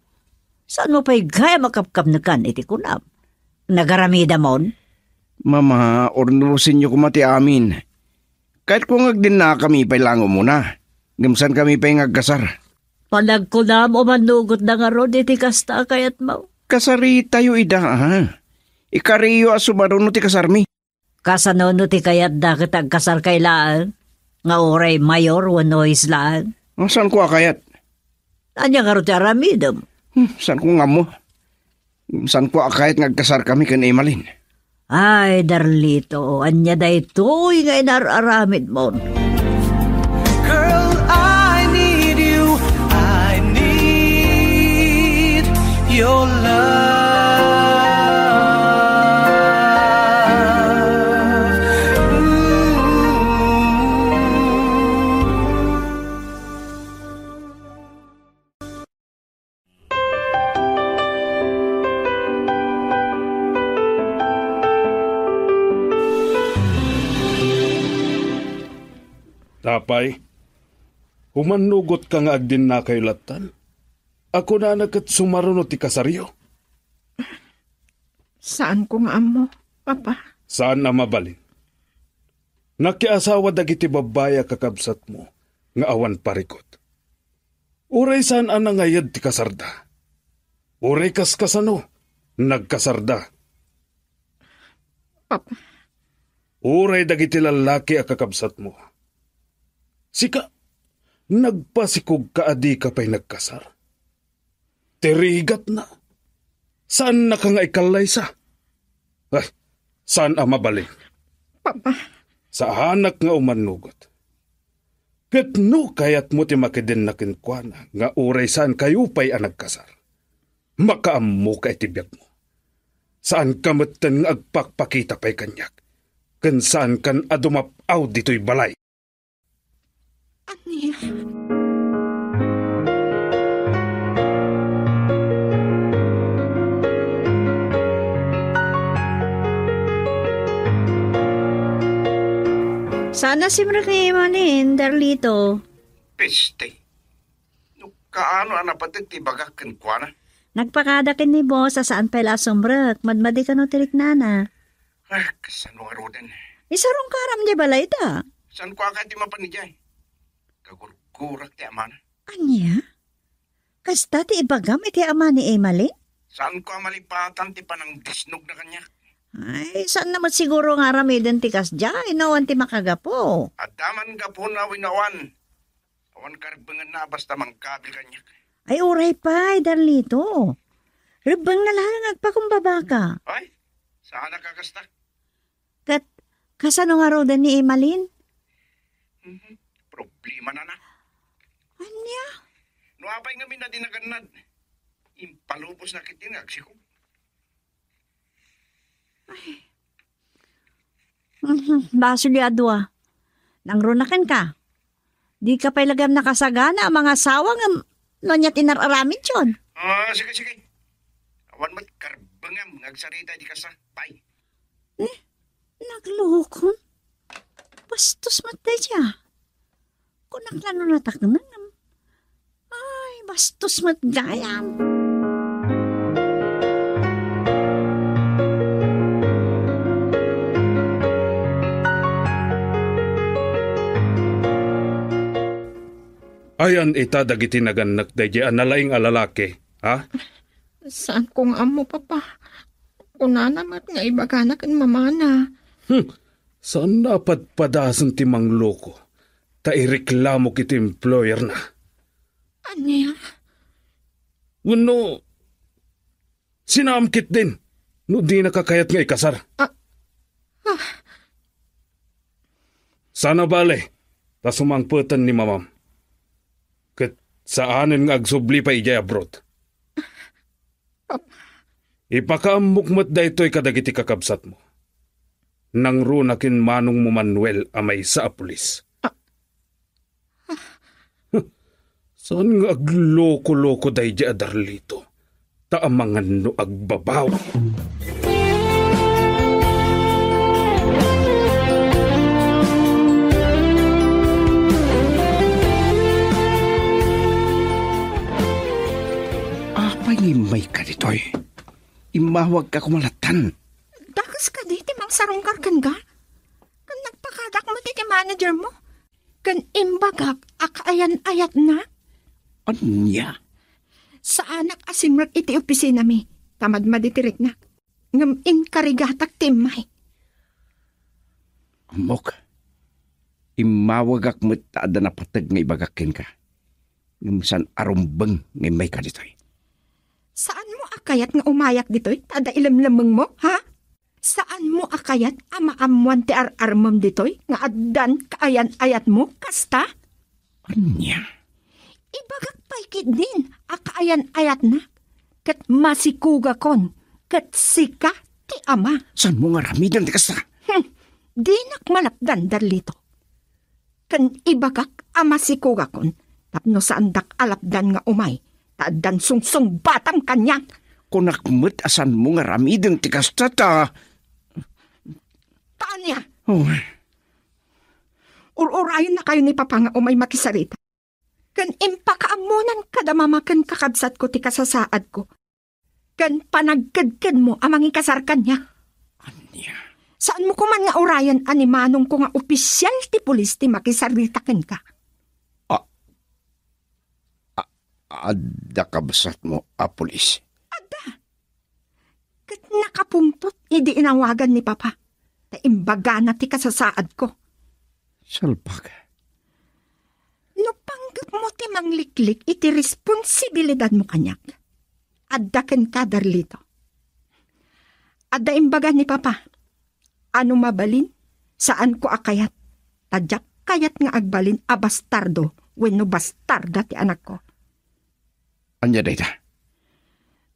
Saanmo pay gayam a kapkapnekan iti kunam? Nagaramidamon? Mama, urnusenyo koma ti amin. Kayatko nga agdinnakami pay laeng umuna, ngem saankami pay nga agkasar. Panagkunam, umannugot da ngarud iti kasta a kayatmo. Kasaritayo ida, a. Ikariyo a sumaruno ti kasarmi. Kasano no ti kayatda ket agkasarkay laeng, nga uray mayor wenno huis laeng? A, saanko a kayat. Ania ngarud ti aramidem? Hmm, saanko nga ammo. Saanko a kayat nga agkasarkami ken Emalin. Ay, Darlito, ania daytoy nga inar-aramidmon? Girl, I need you. I need your love. Ooh. Apay, umannugotka nga agdinnakayo lattan? A kunana ket sumaruno ti kasaryo? Saanko nga ammo, Papa. Saan a mabalin. Nakiasawa dagiti babbai a kakabsatmo nga awan parikut. Uray saan a nangayed ti kasarda. Uray kaskasano, nagkasarda. Papa. Uray dagiti lallaki a kakabsatmo. Sika, nagpasikogka a dika pay nagkasar. Ti rigatna, saannaka nga ikallaysa. Ay, saan a mabalin. Papa. Saanak nga umannugot. Ket no kayatmo ti makidenna kenkuana nga uray saankayo pay a nagkasar, makaammoka iti biagmo. Saanka metten nga agpakpakita pay kaniak, ken saankan a dumap-aw ditoy balay. Ania? Saan a simrek ni Emalin, Darlito. Peste. No kaano a napateg ti ibagak kenkuana? Nagpakada ken ni boss a saan pay la a sumrek. Madmadi kano ti riknana? Ah, kasano ngaruden? Isarongka aram di balay da. Saanko a kayat ti mapan idiay? Kagurgurak ti amana. Ania? Kasta ti ibagam iti ama ni Emily? Saanko a malipatan ti panangdisnogna kaniak. Ay, saan na met siguro nga aramiden ti kasdiay, no awan ti makagapu. Adda man gapuna wenno awan. Awan karebbengenna a basta mangkabil kaniak. Ay, uray pay, Darlito. Rebbengna laeng nga agpakumbabaka. Ay, saanak a kasta. Ket kasano ngaruden ni Emalin? Mhm. Problemana na. Ania? No apay ngamin a di nagannad, impalubosna ketdi nga agsikog. Ay. Mhm. Basol ya a dua. Nangruna kenka. Dika pay la gayam nakasagana a mangasawa ngem no ania ti inar-aramidyon? Ah, sige, sige. Awan met karbengam nga agsarita di kasta. Bye. Eh, naglukon? Bastos met daydiay. Kunak la no natakneng. Ay, bastos met gayam. Ayan ita dagiti nagannak daydiay a nalaing a lalaki, ha? Saanko nga ammo, Papa. Kunana met nga ibagana ken mamana. Hmm. Saanna a padpadasen ti mangloko, ta ireklamok iti employerna. Ania? Wenno, sinaam ketdin no dinaka kayat nga ikasar. Ah. Ah. Saan a bale, ta sumangpeten ni mamam. Ket saanen nga agsubli pay idiay abroad. Ipakaammok met daytoy kadagiti kakabsatmo. Nangruna ken manongmo Manuel a maysa a pulis. Ah. Huh, saan nga agloko-loko daydiay a Darlito, ta amangan no agbabawi. Apay nga immayka ditoy? Immawagka koma lattan. Dakes kadi ti mangsarungkar kenka? Ken nagpakadak met iti manager mo? Ken imbagak a kaayan-ayatna? Ania? Saanak a simrek iti opisinami, ta madmadi ti riknak. Ngem inkarigatak ti immay. Ammok, immawagak met ta adda napateg nga ibagak kenka. Ngem saan a rumbeng nga immayka ditoy. Saanmo a kayat nga umayak ditoy ta adda ilemlemmengmo, ha? Saanmo a kayat a maammoan ti ar-armem ditoy nga addan kaayan-ayatmo kasta? Ania? Ibagak pay ketdin a kaayan-ayatnak ket masikugakon ket sika ti ama. Saanmo nga aramiden ti kasta? Hmm, dinak malapdan, Darlito. Ken ibagak a masikugakon tapno saandak a lapdan nga umay, ta addan sungsungbatam kaniak. Kunak met a saanmo nga aramiden ti kasta ta. Ta ania? Oh. Ur-urayennakayo ni Papa nga umay makisarita. Ken impakaammonan kada mama ken kakabsatko ti kasasaadko. Ken panagkedkedmo a mangikasar kaniak. Ania? Saanmo koman nga urayen a ni manongko nga opisial ti pulis ti makisarita kenka? A-, a-, adda kabsatmo a pulis? Adda. Ket nakapungtot idi inawagan ni Papa, ta imbagana ti kasasaadko. Salbag. No panggepmo ti mangliklik iti responsibilidadmo kaniak, adda kenka, Darlito. Adda imbaga ni Papa, ano mabalin, saanko a kayat, ta diak kayat nga agbalin a bastardo wenno bastarda ti anakko. Ania dayta?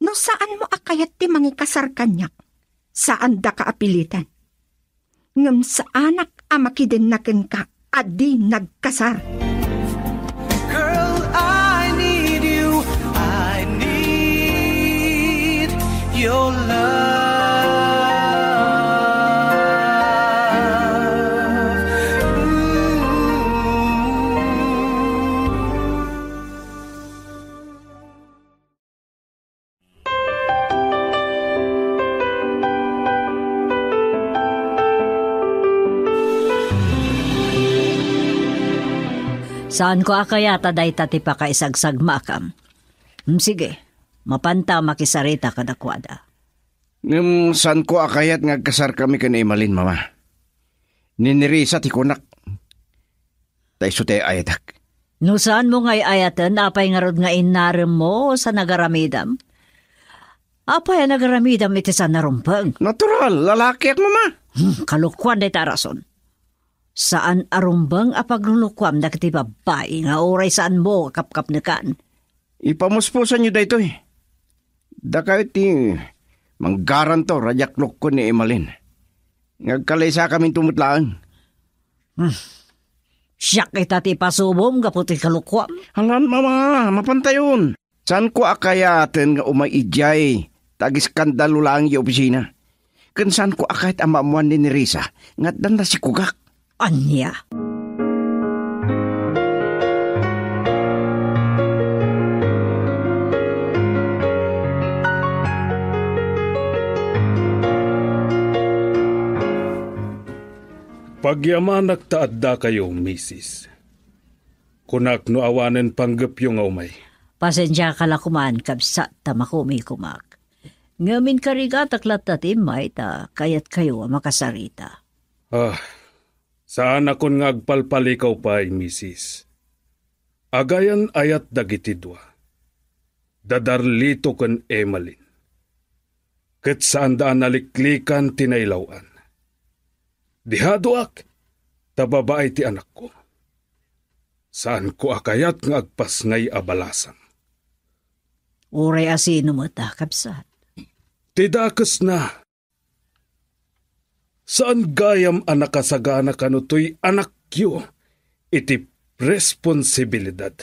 No saanmo a kayat ti mangikasar kaniak, saandaka a piliten. Ngem saanak a makidenna kenka a di nagkasar. Girl, I need you. I need your love. Ooh. Saanko a kayat a dayta ti pakaisagsagmakam. Mm, sige, mapanta a makisarita kadakuada. Ngem saanko a kayat nga agkasarkami ken Emalin, Mama. Ni Nerissa ti kunak. Ta isu ti ay-ayatek. No saanmo nga ay-ayaten, apay ngarud nga inaremmo sa nagaramidam? Apay a nagaramidam iti saan a rumbeng? Natural, lalakiak, Mama. Hmm, kalokuan dayta a rason. Saan a rumbeng a paglulukuam dagiti babbai nga uray saanmo a kapkapnekan. Ipamuspusanyo daytoy. Dakayo ti manggarantor a diak lukkuen ni Emalin. Nga agkalaysakaminto met laeng. Hmm. Siak ita ti ipasubom gapu ti kalokuam. Alan, Mama, mapantayon. Saanko a kayaten nga umay idiay ta agiskandalo laeng idiay opisina. Ken saanko a kayat a maammoan ni Nerissa nga addan nasikugak. Ania? Pagyamanak ta addakayo, misis. Kunak no awanen panggepyo nga umay. Pasensiaka la koman, kabsat, ta makumikumak. Ngem inkarigatak latta ti immay ta kayatkayo a makasarita. Ah, saanakon nga agpalpalikaw pay, misis. Agayan-ayat dagiti dua. Da Darlito ken Emalin. Ket saanda a naliklikan ti nailaw-an. Dihaduak, ta babai ti anakko. Saanko a kayat nga agpasngay a balasang. Uray a sino met a, kabsat. Ti dakesna, saan gayam a nakasagana kano toy anakyo iti responsibilidad.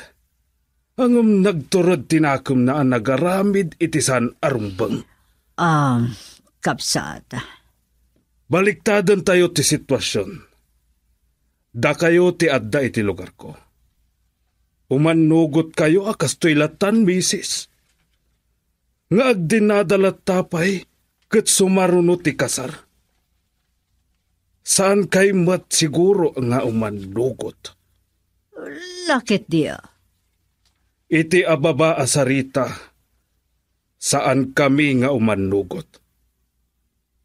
Ngem nagtured ti nakemna a nagaramid iti saan a rumbeng. Ah, kabsat. Baliktadentayo ti situasion. Dakayo ti adda iti lugarko. Umannugotkayo a kastoy lattan, misis. Nga agdinada latta pay ket sumaruno ti kasar. Saankay met siguro nga umannugot. Laketdi a. Iti ababa a sarita, saankami nga umannugot.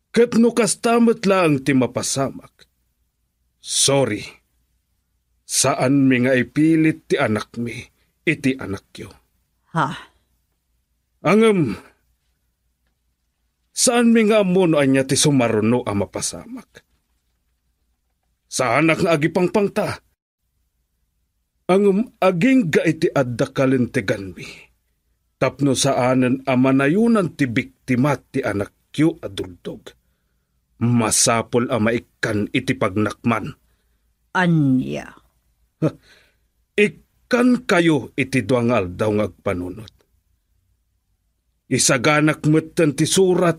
Ket no kasta met laeng ti mapasamak, sorry, saanmi nga ipilit ti anakmi iti anakyo. Ha? Ngem, saanmi nga ammo no ania ti sumaruno a mapasamak. Saanak nga agipangpangta. Ngem agingga iti adda kalinteganmi, tapno saanen a manayonan ti biktima ti anakyo a duldog. Masapul a maikkan iti pagnakman. Ania? Ha, ikkankayo iti dua nga aldaw nga agpanunot. Isaganak metten ti surat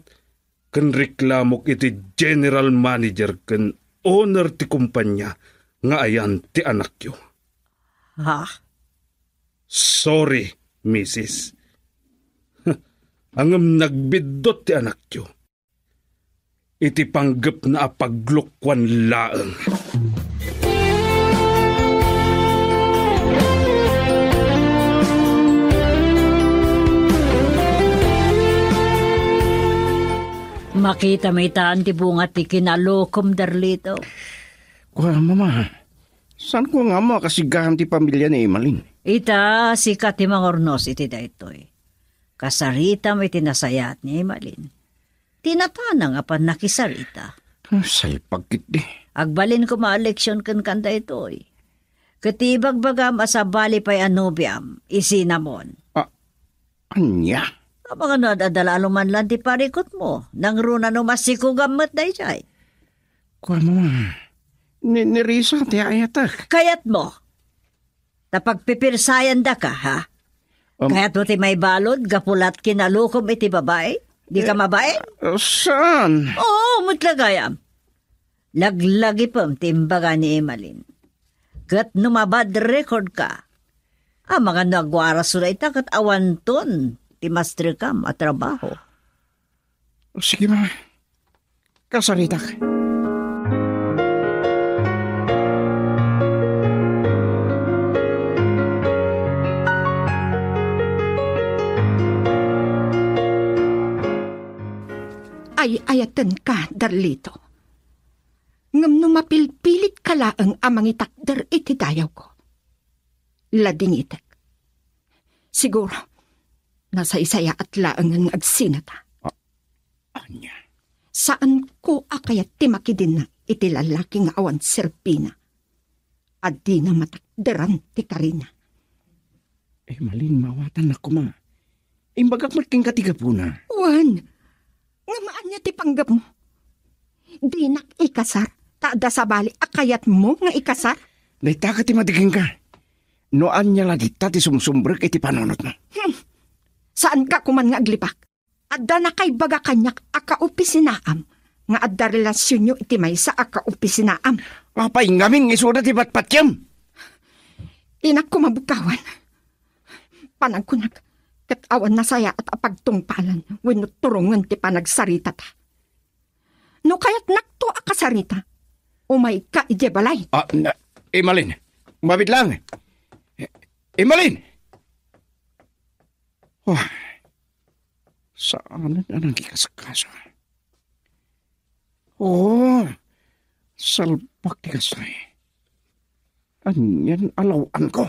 ken reklamok iti general manager ken owner ti kompania nga ayan ti anakyo. Ha? Sorry, misis. Ngem nagbiddut ti anakyo. Iti panggepna a paglukuan laeng. Makita mi itan ti bunga ti kinalokom, Darlito. Kua, Mama, saanko nga ammo a kasiggaam ti pamilia ni Emalin? Ita, sika ti mangurnos iti daytoy. Kasaritam iti nasayaat ni Emalin. Ti natana nga pannakisarita. Ah, salpag ketdi. Agbalin koma a leksion kenka daytoy. Ket ti ibagbagam a sabali pay a nobiam, i Cinnamon. Ah, ania? Amangan no ad-adda la aluman lan ti parikutmo, nangruna no masikugam met daydiay. Kuan, Mama, ni, ni Risa ti ayatek. Kayatmo? Ta pagpipirsayandaka, ha? Um, Kayatmo ti maibalud gapu la ta kinalukom iti babai? Di ka Eh, mabain? uh, saan? Oo, met la gayam. Laglagipem ti imbaga ni Emalin. Ket no mabad record ka, amangan no agwaraso dayta ket awanton ti masterkam a trabaho. O, sige, ma. Kasaritak. Ay-ayatenka, Darlito. Ngem no mapilpilitka laeng a mangitakder iti dayawko, ladingitek. Siguro, nasaysayaat laengen nga agsinata. A-, ania? Saanko a kayat ti makidinna iti lallaki nga awan serbina, a dina matakderan ti karina. Eh, malin, maawatannak koma. Imbagak met kenka ti gapuna. Wen, ngem ania ti panggepmo? Dinak ikasar, ta adda sabali a kayatmo nga ikasar? Dayta ket ti madi kenka. No ania la dita ti sumsumbrek iti panunotmo. Hmm. Saanka koman nga aglibak? Adda nakaibaga kaniak a kaopisinaam nga adda relasionyo iti maysa a kaopisinaam. Apay ngamin nga isuda ti patpatiem? Inak koma bukkawan. Panagkunak, ket awan nasayaat a pagtungpalan wenno turongen ti panagsaritata. No kayatnakto a kasarita, umayka idiay balay. Ah, na, Emalin, mabit lang. Emalin! Oh, saanen a nangikaskaso. Oh, salbak ti kasay. Anian a law-anko?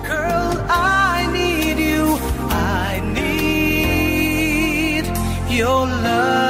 Girl, I need you. I need your love.